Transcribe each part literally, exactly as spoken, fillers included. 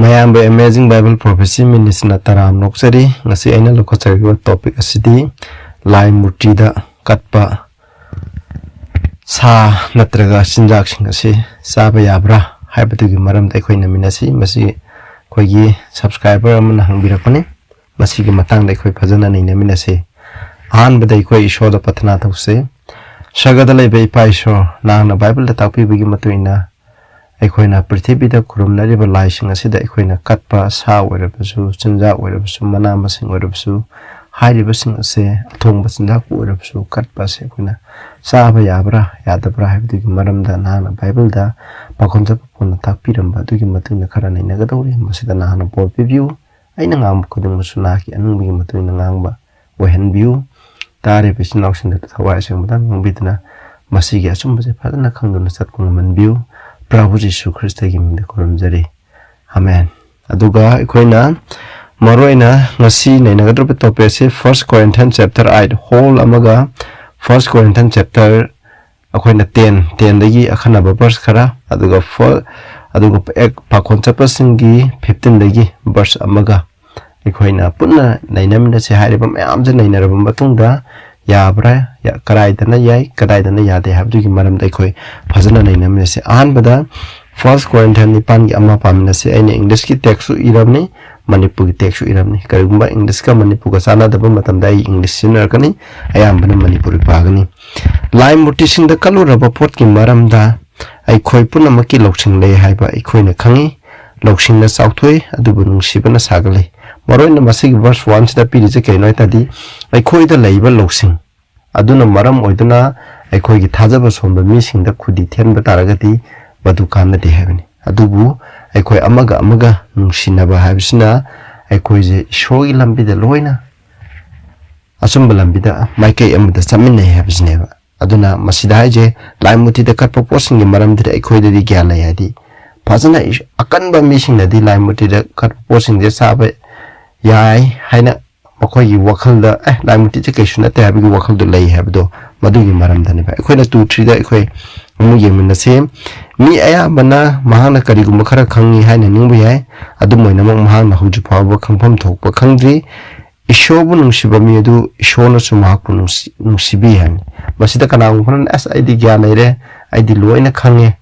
ꯑꯌꯥꯝꯕ Amazing Bible Prophecy Ministryꯅ ꯇꯔꯥꯝꯅ ꯑꯣꯛꯆꯔꯤ꯫ ꯉꯁꯤ ꯑꯩꯅ ꯂꯧꯈꯠꯆꯔꯤꯕ topic ꯑꯁꯤꯗꯤ ꯂꯥꯏ ꯃꯨꯔꯇꯤꯗ ꯀꯠꯄ ꯁꯥ ꯅꯠꯇ꯭ꯔꯒ ꯆꯤꯟꯖꯥꯛꯁꯤꯡ ꯑꯁꯤ ꯆꯥꯕ ꯌꯥꯕ꯭ꯔꯥ ꯍꯥꯏꯕꯗꯨꯒꯤ ꯃꯔꯝꯗ ꯑꯩꯈꯣꯏ ꯅꯩꯅꯃꯤꯟꯅꯁꯤ꯫ ꯃꯁꯤ ꯑꯩꯈꯣꯏꯒꯤ subscriber ꯑꯃꯅ ꯍꯪꯕꯤꯔꯛꯄꯅꯤ꯫ ꯃꯁꯤꯒꯤ ꯃꯇꯥꯡꯗ ꯑꯩꯈꯣꯏ ꯐꯖꯅ ꯅꯩꯅꯃꯤꯟꯅꯁꯤ꯫ ꯑꯍꯥꯟꯕꯗ ꯑꯩꯈꯣꯏ ꯏꯁꯣꯔꯗ ꯄ꯭ꯔꯊꯅꯥ ꯇꯧꯁꯤ꯫ ꯁꯔꯒꯗ ꯂꯩꯕ ꯏꯄꯥ ꯏꯁꯣꯔ, ꯅꯍꯥꯛꯅ ꯕꯥꯏꯕꯜꯗ ꯇꯥꯛꯄꯤꯕꯒꯤ ꯃꯇꯨꯡ ꯏꯟꯅ ꯑꯩꯈꯣꯏꯅ ꯄ꯭ꯔꯤꯊꯤꯕꯤꯗ ꯈꯨꯔꯨꯝꯅꯔꯤꯕ ꯂꯥꯏꯁꯤꯡ ꯑꯁꯤꯗ ꯑꯩꯈꯣꯏꯅ ꯀꯠꯄ ꯁꯥ ꯑꯣꯏꯔꯕꯁꯨ, ꯆꯤꯟꯖꯥꯛ ꯑꯣꯏꯔꯕꯁꯨ, ꯃꯅꯥ ꯃꯁꯤꯡ ꯑꯣꯏꯔꯕꯁꯨ, ꯍꯥꯏꯔꯤꯕꯁꯤꯡ ꯑꯁꯦ ꯑꯊꯣꯡꯕ ꯆꯤꯟꯖꯥꯛꯄꯨ ꯑꯣꯏꯔꯕꯁꯨ ꯀꯠꯄ ꯑꯁꯦ ꯑꯩꯈꯣꯏꯅ ꯆꯥꯕ ꯌꯥꯕ꯭ꯔꯥ ꯌꯥꯗꯕ꯭ꯔꯥ ꯍꯥꯏꯕꯗꯨꯒꯤ ꯃꯔꯝꯗ ꯅꯍꯥꯛꯅ ꯕꯥꯏꯕꯜꯗ ꯄꯥꯎꯈꯨꯝ ꯆꯠꯄ ꯄꯨꯝꯅ ꯇꯥꯛꯄꯤꯔꯝꯕ ꯑꯗꯨꯒꯤ ꯃꯇꯨꯡ ꯏꯟꯅ ꯈꯔ ꯅꯩꯅꯒꯗꯧꯔꯤ꯫ ꯃꯁꯤꯗ ꯅꯍꯥꯛꯅ ꯕꯣꯔ ꯄꯤꯕꯤꯌꯨ꯫ ꯑꯩꯅ ꯉꯥꯡꯕ ꯈꯨꯗꯤꯡꯃꯛꯁꯨ ꯅꯍꯥꯛꯀꯤ ꯑꯅꯤꯡꯕꯒꯤ ꯃꯇꯨꯡ ꯏꯟꯅ ꯉꯥꯡꯕ ꯑꯣꯏꯍꯟꯕꯤꯌꯨ꯫ ꯇꯥꯔꯤꯕ ꯏꯆꯤꯟ ꯏꯅꯥꯎꯁꯤꯡꯗ ꯊꯋꯥꯏ ꯑꯁꯦꯡꯕꯗ ꯉꯥꯡꯕꯤꯗꯨꯅ ꯃꯁꯤꯒꯤ ꯑꯆꯨꯝꯕꯁꯦ ꯐꯖꯅ ꯈꯪꯗꯨꯅ ꯆꯠꯄ ꯉꯝꯍꯟꯕꯤꯌꯨ꯫ ꯄ꯭ꯔꯚꯨ ꯖꯤꯁꯨ ꯈ꯭ꯔꯤꯁꯇꯒꯤ ꯃꯤꯡꯗ ꯈꯨꯔꯨꯝꯖꯔꯤ꯫ ꯑꯃꯦꯟ꯫ ꯑꯗꯨꯒ ꯑꯩꯈꯣꯏꯅ ꯃꯔꯨꯑꯣꯏꯅ ꯉꯁꯤ ꯅꯩꯅꯒꯗꯧꯔꯤꯕ topic ꯑꯁꯤ First Corinthians chapter eight whole ꯑꯃꯒ First Corinthians chapter ꯑꯩꯈꯣꯏꯅ ten, tenꯗꯒꯤ ꯑꯈꯟꯅꯕ verse ꯈꯔ, ꯑꯗꯨꯒ four, ꯑꯗꯨꯒ ꯑꯦꯛ ꯄꯥꯈꯣꯟ ꯆꯠꯄꯁꯤꯡꯒꯤ fifteenꯗꯒꯤ verse ꯑꯃꯒ ꯑꯩꯈꯣꯏꯅ ꯄꯨꯟꯅ ꯅꯩꯅꯃꯤꯟꯅꯁꯤ꯫ ꯍꯥꯏꯔꯤꯕ ꯃꯌꯥꯝꯁꯦ ꯅꯩꯅꯔꯕ ꯃꯇꯨꯡꯗ ꯌꯥꯕ꯭ꯔꯥ, ꯌꯥ-, ꯀꯗꯥꯏꯗꯅ ꯌꯥꯏ, ꯀꯗꯥꯏꯗꯅ ꯌꯥꯗꯦ ꯍꯥꯏꯕꯗꯨꯒꯤ ꯃꯔꯝꯗ ꯑꯩꯈꯣꯏ ꯐꯖꯅ ꯅꯩꯅꯃꯤꯟꯅꯁꯤ꯫ ꯑꯍꯥꯟꯕꯗ First Corinthians ꯅꯤꯄꯥꯟꯒꯤ ꯑꯃ ꯄꯥꯃꯤꯟꯅꯁꯤ꯫ ꯑꯩꯅ Englishꯀꯤ textꯁꯨ ꯏꯔꯕꯅꯤ, ꯃꯅꯤꯄꯨꯔꯒꯤ textꯁꯨ ꯏꯔꯕꯅꯤ꯫ ꯀꯔꯤꯒꯨꯝꯕ Englishꯀ ꯃꯅꯤꯄꯨꯔꯒ ꯆꯥꯟꯅꯗꯕ ꯃꯇꯝꯗ ꯑꯩ English ꯁꯤꯖꯤꯟꯅꯔꯛꯀꯅꯤ, ꯑꯌꯥꯝꯕꯅ ꯃꯅꯤꯄꯨꯔꯤ ꯄꯥꯒꯅꯤ꯫ ꯂꯥꯏ ꯃꯨꯔꯇꯤꯁꯤꯡꯗ ꯀꯠꯂꯨꯔꯕ ꯄꯣꯠꯀꯤ ꯃꯔꯝꯗ ꯑꯩꯈꯣꯏ ꯄꯨꯝꯅꯃꯛꯀꯤ ꯂꯧꯁꯤꯡ ꯂꯩ ꯍꯥꯏꯕ ꯑꯩꯈꯣꯏꯅ ꯈꯪꯏ꯫ ꯂꯧꯁꯤꯡꯅ ꯆꯥꯎꯊꯣꯛꯏ, ꯑꯗꯨꯕꯨ ꯅꯨꯡꯁꯤꯕꯅ ꯁꯥꯒꯠꯂꯤ꯫ ꯃꯔꯨꯑꯣꯏꯅ ꯃꯁꯤꯒꯤ verse oneꯁꯤꯗ ꯄꯤꯔꯤꯁꯦ ꯀꯩꯅꯣ ꯍꯥꯏ ꯇꯥꯔꯗꯤ, ꯑꯩꯈꯣꯏꯗ ꯂꯩꯕ ꯂꯧꯁꯤꯡ ꯑꯗꯨꯅ ꯃꯔꯝ ꯑꯣꯏꯗꯨꯅ ꯑꯩꯈꯣꯏꯒꯤ ꯊꯥꯖꯕ ꯁꯣꯟꯕ ꯃꯤꯁꯤꯡꯗ ꯈꯨꯗꯤ ꯊꯦꯟꯕ ꯇꯥꯔꯒꯗꯤ ꯃꯗꯨ ꯀꯥꯟꯅꯗꯦ ꯍꯥꯏꯕꯅꯤ꯫ ꯑꯗꯨꯕꯨ ꯑꯩꯈꯣꯏ ꯑꯃꯒ ꯑꯃꯒ ꯅꯨꯡꯁꯤꯅꯕ ꯍꯥꯏꯕꯁꯤꯅ ꯑꯩꯈꯣꯏꯁꯦ ꯏꯁꯣꯔꯒꯤ ꯂꯝꯕꯤꯗ ꯂꯣꯏꯅ ꯑꯆꯨꯝꯕ ꯂꯝꯕꯤꯗ ꯃꯥꯏꯀꯩ ꯑꯃꯗ ꯆꯠꯃꯤꯟꯅꯩ ꯍꯥꯏꯕꯁꯤꯅꯦꯕ꯫ ꯑꯗꯨꯅ ꯃꯁꯤꯗ ꯍꯥꯏꯁꯦ, ꯂꯥꯏ ꯃꯨꯔꯇꯤꯗ ꯀꯠꯄ ꯄꯣꯠꯁꯤꯡꯒꯤ ꯃꯔꯝꯗꯗꯤ ꯑꯩꯈꯣꯏꯗꯗꯤ ꯒ꯭ꯌꯥꯟ ꯂꯩ ꯍꯥꯏꯗꯤ, ꯐꯖꯅ ꯏꯁ-, ꯑꯀꯟꯕ ꯃꯤꯁꯤꯡꯅꯗꯤ ꯂꯥꯏ ꯃꯨꯔꯇꯤꯗ ꯀꯠꯄ ꯄꯣꯠꯁꯤꯡꯁꯦ ꯆꯥꯕ ꯌꯥꯏ ꯍꯥꯏꯅ ꯃꯈꯣꯏꯒꯤ ꯋꯥꯈꯜꯗ, "ꯑꯦ, ꯂꯥꯏ ꯃꯨꯔꯇꯤꯁꯦ ꯀꯩꯁꯨ ꯅꯠꯇꯦ" ꯍꯥꯏꯕꯒꯤ ꯋꯥꯈꯜꯗꯣ ꯂꯩ ꯍꯥꯏꯕꯗꯣ, ꯃꯗꯨꯒꯤ ꯃꯔꯝꯗꯅꯦꯕ꯫ ꯑꯩꯈꯣꯏꯅ two threeꯗ ꯑꯩꯈꯣꯏ ꯑꯃꯨꯛ ꯌꯦꯡꯃꯤꯟꯅꯁꯤ꯫ ꯃꯤ ꯑꯌꯥꯝꯕꯅ ꯃꯍꯥꯛꯅ ꯀꯔꯤꯒꯨꯝꯕ ꯈꯔ ꯈꯪꯏ ꯍꯥꯏꯅ ꯅꯤꯡꯕ ꯌꯥꯏ꯫ ꯑꯗꯨꯝ ꯑꯣꯏꯅꯃꯛ, ꯃꯍꯥꯛꯅ ꯍꯧꯖꯤꯛ ꯐꯥꯎꯕ ꯈꯪꯐꯝ ꯊꯣꯛꯄ ꯈꯪꯗ꯭ꯔꯤ꯫ ꯏꯁꯣꯔꯕꯨ ꯅꯨꯡꯁꯤꯕ ꯃꯤ ꯑꯗꯨ ꯏꯁꯣꯔꯅꯁꯨ ꯃꯍꯥꯛꯄꯨ ꯅꯨꯡꯁꯤ-, ꯅꯨꯡꯁꯤꯕꯤ ꯍꯥꯏꯕꯅꯤ꯫ ꯃꯁꯤꯗ ꯀꯅꯥꯒꯨꯝꯕ ꯈꯔꯅ, "ꯑꯁ, ꯑꯩꯗꯤ ꯒ꯭ꯌꯥꯟ ꯂꯩꯔꯦ, ꯑꯩꯗꯤ ꯂꯣꯏꯅ ꯈꯪꯉꯦ,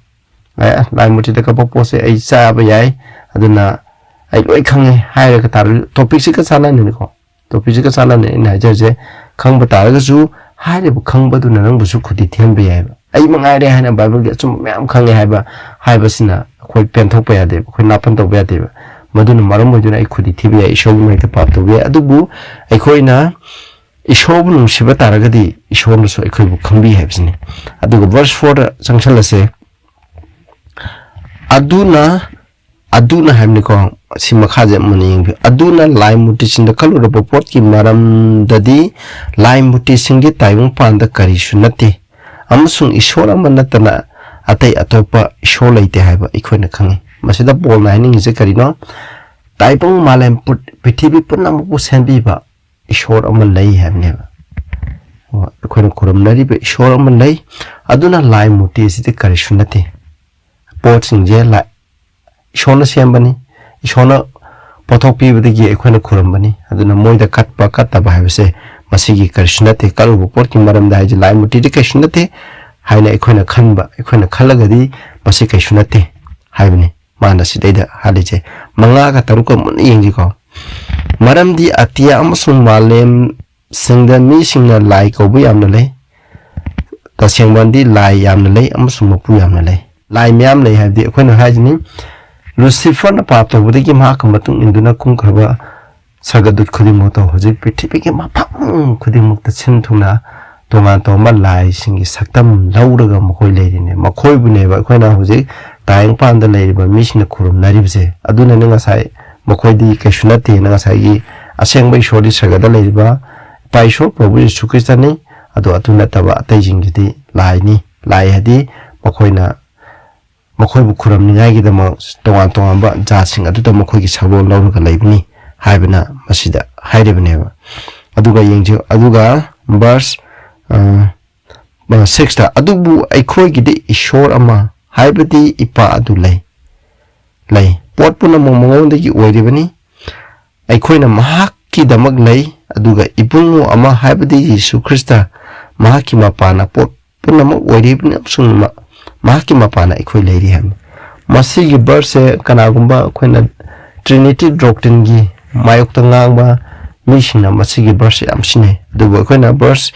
ꯑꯦ, ꯂꯥꯏ ꯃꯨꯔꯇꯤꯗ ꯀꯞꯄ ꯄꯣꯠꯁꯦ ꯑꯩ ꯆꯥꯕ ꯌꯥꯏ, ꯑꯗꯨꯅ ꯑꯩ ꯂꯣꯏ ꯈꯪꯉꯦ" ꯍꯥꯏꯔꯒ ꯇꯥꯔ-, ꯇꯣꯄꯤꯛꯁꯤꯒ ꯆꯥꯟꯅꯅꯤꯅꯀꯣ꯫ ꯇꯣꯄꯤꯛꯁꯤꯒ ꯆꯥꯟꯅꯅ ꯑꯩꯅ ꯍꯥꯏꯖꯔꯤꯁꯦ, ꯈꯪꯕ ꯇꯥꯔꯒꯁꯨ ꯍꯥꯏꯔꯤꯕ ꯈꯪꯕꯗꯨꯅ ꯅꯪꯕꯨꯁꯨ ꯈꯨꯗꯤ ꯊꯤꯍꯟꯕ ꯌꯥꯏꯕ꯫ "ꯑꯩ ꯃꯉꯥꯏꯔꯦ" ꯍꯥꯏꯅ ꯕꯥꯏꯕꯜꯒꯤ ꯑꯆꯨꯝꯕ ꯃꯌꯥꯝ ꯈꯪꯉꯦ ꯍꯥꯏꯕ, ꯍꯥꯏꯕꯁꯤꯅ ꯑꯩꯈꯣꯏ ꯄꯦꯟꯊꯣꯛꯄ ꯌꯥꯗꯦꯕ, ꯑꯩꯈꯣꯏ ꯅꯥꯄꯟ ꯇꯧꯕ ꯌꯥꯗꯦꯕ꯫ ꯃꯗꯨꯅ ꯃꯔꯝ ꯑꯣꯏꯗꯨꯅ ꯑꯩ ꯈꯨꯗꯤ ꯊꯤꯕ ꯌꯥꯏ, ꯏꯁꯣꯔꯒꯤ ꯃꯥꯏꯛꯇ ꯄꯥꯞ ꯇꯧꯕ ꯌꯥꯏ꯫ ꯑꯗꯨꯕꯨ ꯑꯩꯈꯣꯏꯅ ꯏꯁꯣꯔꯕꯨ ꯅꯨꯡꯁꯤꯕ ꯇꯥꯔꯒꯗꯤ ꯏꯁꯣꯔꯅꯁꯨ ꯑꯩꯈꯣꯏꯕꯨ ꯈꯪꯕꯤ ꯍꯥꯏꯕꯁꯤꯅꯤ꯫ ꯑꯗꯨꯒ ꯚꯔꯁ ꯐꯣꯔꯗ ꯆꯪꯁꯜꯂꯁꯦ꯫ ꯑꯗꯨꯅ, ꯑꯗꯨꯅ ꯍꯥꯏꯕꯅꯤꯀꯣ, ꯁꯤ ꯃꯈꯥꯁꯦ ꯑꯃꯨꯛ ꯌꯦꯡꯕꯤꯌꯨ꯫ "ꯑꯗꯨꯅ ꯂꯥꯏ ꯃꯨꯔꯇꯤꯁꯤꯡꯗ ꯀꯜꯂꯨꯔꯕ ꯄꯣꯠꯀꯤ ꯃꯔꯝꯗꯗꯤ ꯂꯥꯏ ꯃꯨꯔꯇꯤꯁꯤꯡꯒꯤ ꯇꯥꯏꯕꯪꯄꯥꯟꯗ ꯀꯔꯤꯁꯨ ꯅꯠꯇꯦ, ꯑꯃꯁꯨꯡ ꯏꯁꯣꯔ ꯑꯃ ꯅꯠꯇꯅ ꯑꯇꯩ ꯑꯇꯣꯞꯄ ꯏꯁꯣꯔ ꯂꯩꯇꯦ ꯍꯥꯏꯕ ꯑꯩꯈꯣꯏꯅ ꯈꯪꯉꯤ"꯫ ꯃꯁꯤꯗ ꯄꯣꯜꯅ ꯍꯥꯏꯅꯤꯡꯉꯤꯁꯦ ꯀꯔꯤꯅꯣ? ꯇꯥꯏꯕꯪ ꯃꯥꯂꯦꯝ ꯄꯨ-, ꯄ꯭ꯔꯤꯊꯤꯕꯤ ꯄꯨꯝꯅꯃꯛꯄꯨ ꯁꯦꯝꯕꯤꯕ ꯏꯁꯣꯔ ꯑꯃ ꯂꯩ ꯍꯥꯏꯕꯅꯦꯕ꯫ ꯑꯩꯈꯣꯏꯅ ꯈꯨꯔꯨꯝꯅꯔꯤꯕ ꯏꯁꯣꯔ ꯑꯃ ꯂꯩ꯫ ꯑꯗꯨꯅ ꯂꯥꯏ ꯃꯨꯔꯇꯤ ꯑꯁꯤꯗꯤ ꯀꯔꯤꯁꯨ ꯅꯠꯇꯦ꯫ ꯄꯣꯠꯁꯤꯡꯁꯦ ꯂꯥꯏ, ꯏꯁꯣꯔꯅ ꯁꯦꯝꯕꯅꯤ, ꯏꯁꯣꯔꯅ ꯄꯣꯠꯊꯣꯛ ꯄꯤꯕꯗꯒꯤ ꯑꯩꯈꯣꯏꯅ ꯈꯨꯔꯨꯝꯕꯅꯤ꯫ ꯑꯗꯨꯅ ꯃꯣꯏꯗ ꯀꯠꯄ ꯀꯠꯇꯕ ꯍꯥꯏꯕꯁꯦ ꯃꯁꯤꯒꯤ ꯀꯔꯤꯁꯨ ꯅꯠꯇꯦ꯫ ꯀꯠꯂꯨꯕ ꯄꯣꯠꯀꯤ ꯃꯔꯝꯗ ꯍꯥꯏꯁꯦ ꯂꯥꯏ ꯃꯨꯔꯇꯤꯗꯤ ꯀꯔꯤꯁꯨ ꯅꯠꯇꯦ ꯍꯥꯏꯅ ꯑꯩꯈꯣꯏꯅ ꯈꯟꯕ, ꯑꯩꯈꯣꯏꯅ ꯈꯜꯂꯒꯗꯤ ꯃꯁꯤ ꯀꯩꯁꯨ ꯅꯠꯇꯦ ꯍꯥꯏꯕꯅꯤ꯫ ꯃꯥꯅ ꯁꯤꯗꯩꯗ ꯍꯥꯏꯔꯤꯁꯦ ꯃꯉꯥꯒ ꯇꯔꯨꯛꯀ ꯃꯨꯟꯅ ꯌꯦꯡꯁꯤꯀꯣ꯫ "ꯃꯔꯝꯗꯤ ꯑꯇꯤꯌꯥ ꯑꯃꯁꯨꯡ ꯃꯥꯂꯦꯝꯁꯤꯡꯗ ꯃꯤꯁꯤꯡꯅ ꯂꯥꯏ ꯀꯧꯕ ꯌꯥꯝꯅ ꯂꯩ"꯫ ꯇꯁꯦꯡꯕꯗꯤ ꯂꯥꯏ ꯌꯥꯝꯅ ꯂꯩ ꯑꯃꯁꯨꯡ ꯃꯄꯨ ꯌꯥꯝꯅ ꯂꯩ꯫ ꯂꯥꯏ ꯃꯌꯥꯝ ꯂꯩ ꯍꯥꯏꯕꯗꯤ ꯑꯩꯈꯣꯏꯅ ꯍꯥꯏꯁꯤꯅꯤ, ꯂꯨꯁꯤꯐꯔꯅ ꯄꯥꯞ ꯇꯧꯕꯗꯒꯤ ꯃꯍꯥꯛꯀ ꯃꯇꯨꯡ ꯏꯟꯗꯨꯅ ꯀꯨꯝꯈ꯭ꯔꯕ ꯁꯔꯒꯗꯨꯠ ꯈꯨꯗꯤꯡꯃꯛꯇ ꯍꯧꯖꯤꯛ ꯄ꯭ꯔꯤꯊꯤꯕꯤꯒꯤ ꯃꯐꯝ ꯈꯨꯗꯤꯡꯃꯛꯇ ꯁꯤꯟ ꯊꯨꯡꯅ ꯇꯣꯉꯥꯟ ꯇꯣꯉꯥꯟꯕ ꯂꯥꯏꯁꯤꯡꯒꯤ ꯁꯛꯇꯝ ꯂꯧꯔꯒ ꯃꯈꯣꯏ ꯂꯩꯔꯤꯅꯦ꯫ ꯃꯈꯣꯏꯕꯨꯅꯦꯕ ꯑꯩꯈꯣꯏꯅ ꯍꯧꯖꯤꯛ ꯇꯥꯏꯕꯪꯄꯥꯟꯗ ꯂꯩꯔꯤꯕ ꯃꯤꯁꯤꯡꯅ ꯈꯨꯔꯨꯝꯅꯔꯤꯕꯁꯦ꯫ ꯑꯗꯨꯅꯅꯦ ꯉꯁꯥꯏ ꯃꯈꯣꯏꯗꯤ ꯀꯩꯁꯨ ꯅꯠꯇꯦꯅ ꯉꯁꯥꯏꯒꯤ ꯑꯁꯦꯡꯕ ꯏꯁꯣꯔꯗꯤ ꯁꯔꯒꯗ ꯂꯩꯔꯤꯕ ꯏꯄꯥ ꯏꯁꯣꯔ ꯄ꯭ꯔꯚꯨ ꯌꯤꯁꯨ ꯈ꯭ꯔꯤꯁꯇꯅꯤ꯫ ꯑꯗꯣ ꯑꯗꯨ ꯅꯠꯇꯕ ꯑꯇꯩꯁꯤꯡꯒꯤꯗꯤ ꯂꯥꯏꯅꯤ꯫ ꯂꯥꯏ ꯍꯥꯏꯗꯤ ꯃꯈꯣꯏꯅ, ꯃꯈꯣꯏꯕꯨ ꯈꯨꯔꯨꯝꯅꯤꯡꯉꯥꯏꯒꯤꯗꯃꯛ ꯇꯣꯉꯥꯟ ꯇꯣꯉꯥꯟꯕ ꯖꯥꯠꯁꯤꯡ ꯑꯗꯨꯗ ꯃꯈꯣꯏꯒꯤ ꯁꯛꯂꯣꯟ ꯂꯧꯔꯒ ꯂꯩꯕꯅꯤ ꯍꯥꯏꯕꯅ ꯃꯁꯤꯗ ꯍꯥꯏꯔꯤꯕꯅꯦꯕ꯫ ꯑꯗꯨꯒ ꯌꯦꯡꯁꯤ, ꯑꯗꯨꯒ ꯚꯔꯁ, ꯑ, ꯁꯤꯛꯁꯇ, "ꯑꯗꯨꯕꯨ ꯑꯩꯈꯣꯏꯒꯤꯗꯤ ꯏꯁꯣꯔ ꯑꯃ, ꯍꯥꯏꯕꯗꯤ ꯏꯄꯥ ꯑꯗꯨ ꯂꯩ, ꯂꯩ꯫ ꯄꯣꯠ ꯄꯨꯝꯅꯃꯛ ꯃꯉꯣꯟꯗꯒꯤ ꯑꯣꯏꯔꯤꯕꯅꯤ꯫ ꯑꯩꯈꯣꯏꯅ ꯃꯍꯥꯛꯀꯤꯗꯃꯛ ꯂꯩ, ꯑꯗꯨꯒ ꯏꯕꯨꯡꯉꯣ ꯑꯃ, ꯍꯥꯏꯕꯗꯤ ꯌꯤꯁꯨ ꯈ꯭ꯔꯤꯁꯇ, ꯃꯍꯥꯛꯀꯤ ꯃꯄꯥꯅ ꯄꯣꯠ ꯄꯨꯝꯅꯃꯛ ꯑꯣꯏꯔꯤꯕꯅꯤ, ꯑꯃꯁꯨꯡ ꯃ-, ꯃꯍꯥꯛꯀꯤ ꯃꯄꯥꯅ ꯑꯩꯈꯣꯏ ꯂꯩꯔꯤ" ꯍꯥꯏꯕꯅꯤ꯫ ꯃꯁꯤꯒꯤ ꯕꯔꯁꯁꯦ ꯀꯅꯥꯒꯨꯝꯕ ꯑꯩꯈꯣꯏꯅ ꯇ꯭ꯔꯤꯅꯤꯇꯤ ꯗꯣꯛꯇ꯭ꯔꯤꯟꯒꯤ ꯃꯥꯌꯣꯛꯇ ꯉꯥꯡꯕ ꯃꯤꯁꯤꯡꯅ ꯃꯁꯤꯒꯤ ꯕꯔꯁꯁꯦ ꯌꯥꯝ ꯁꯤꯟꯅꯩ꯫ ꯑꯗꯨꯕꯨ ꯑꯩꯈꯣꯏꯅ ꯕꯔꯁ,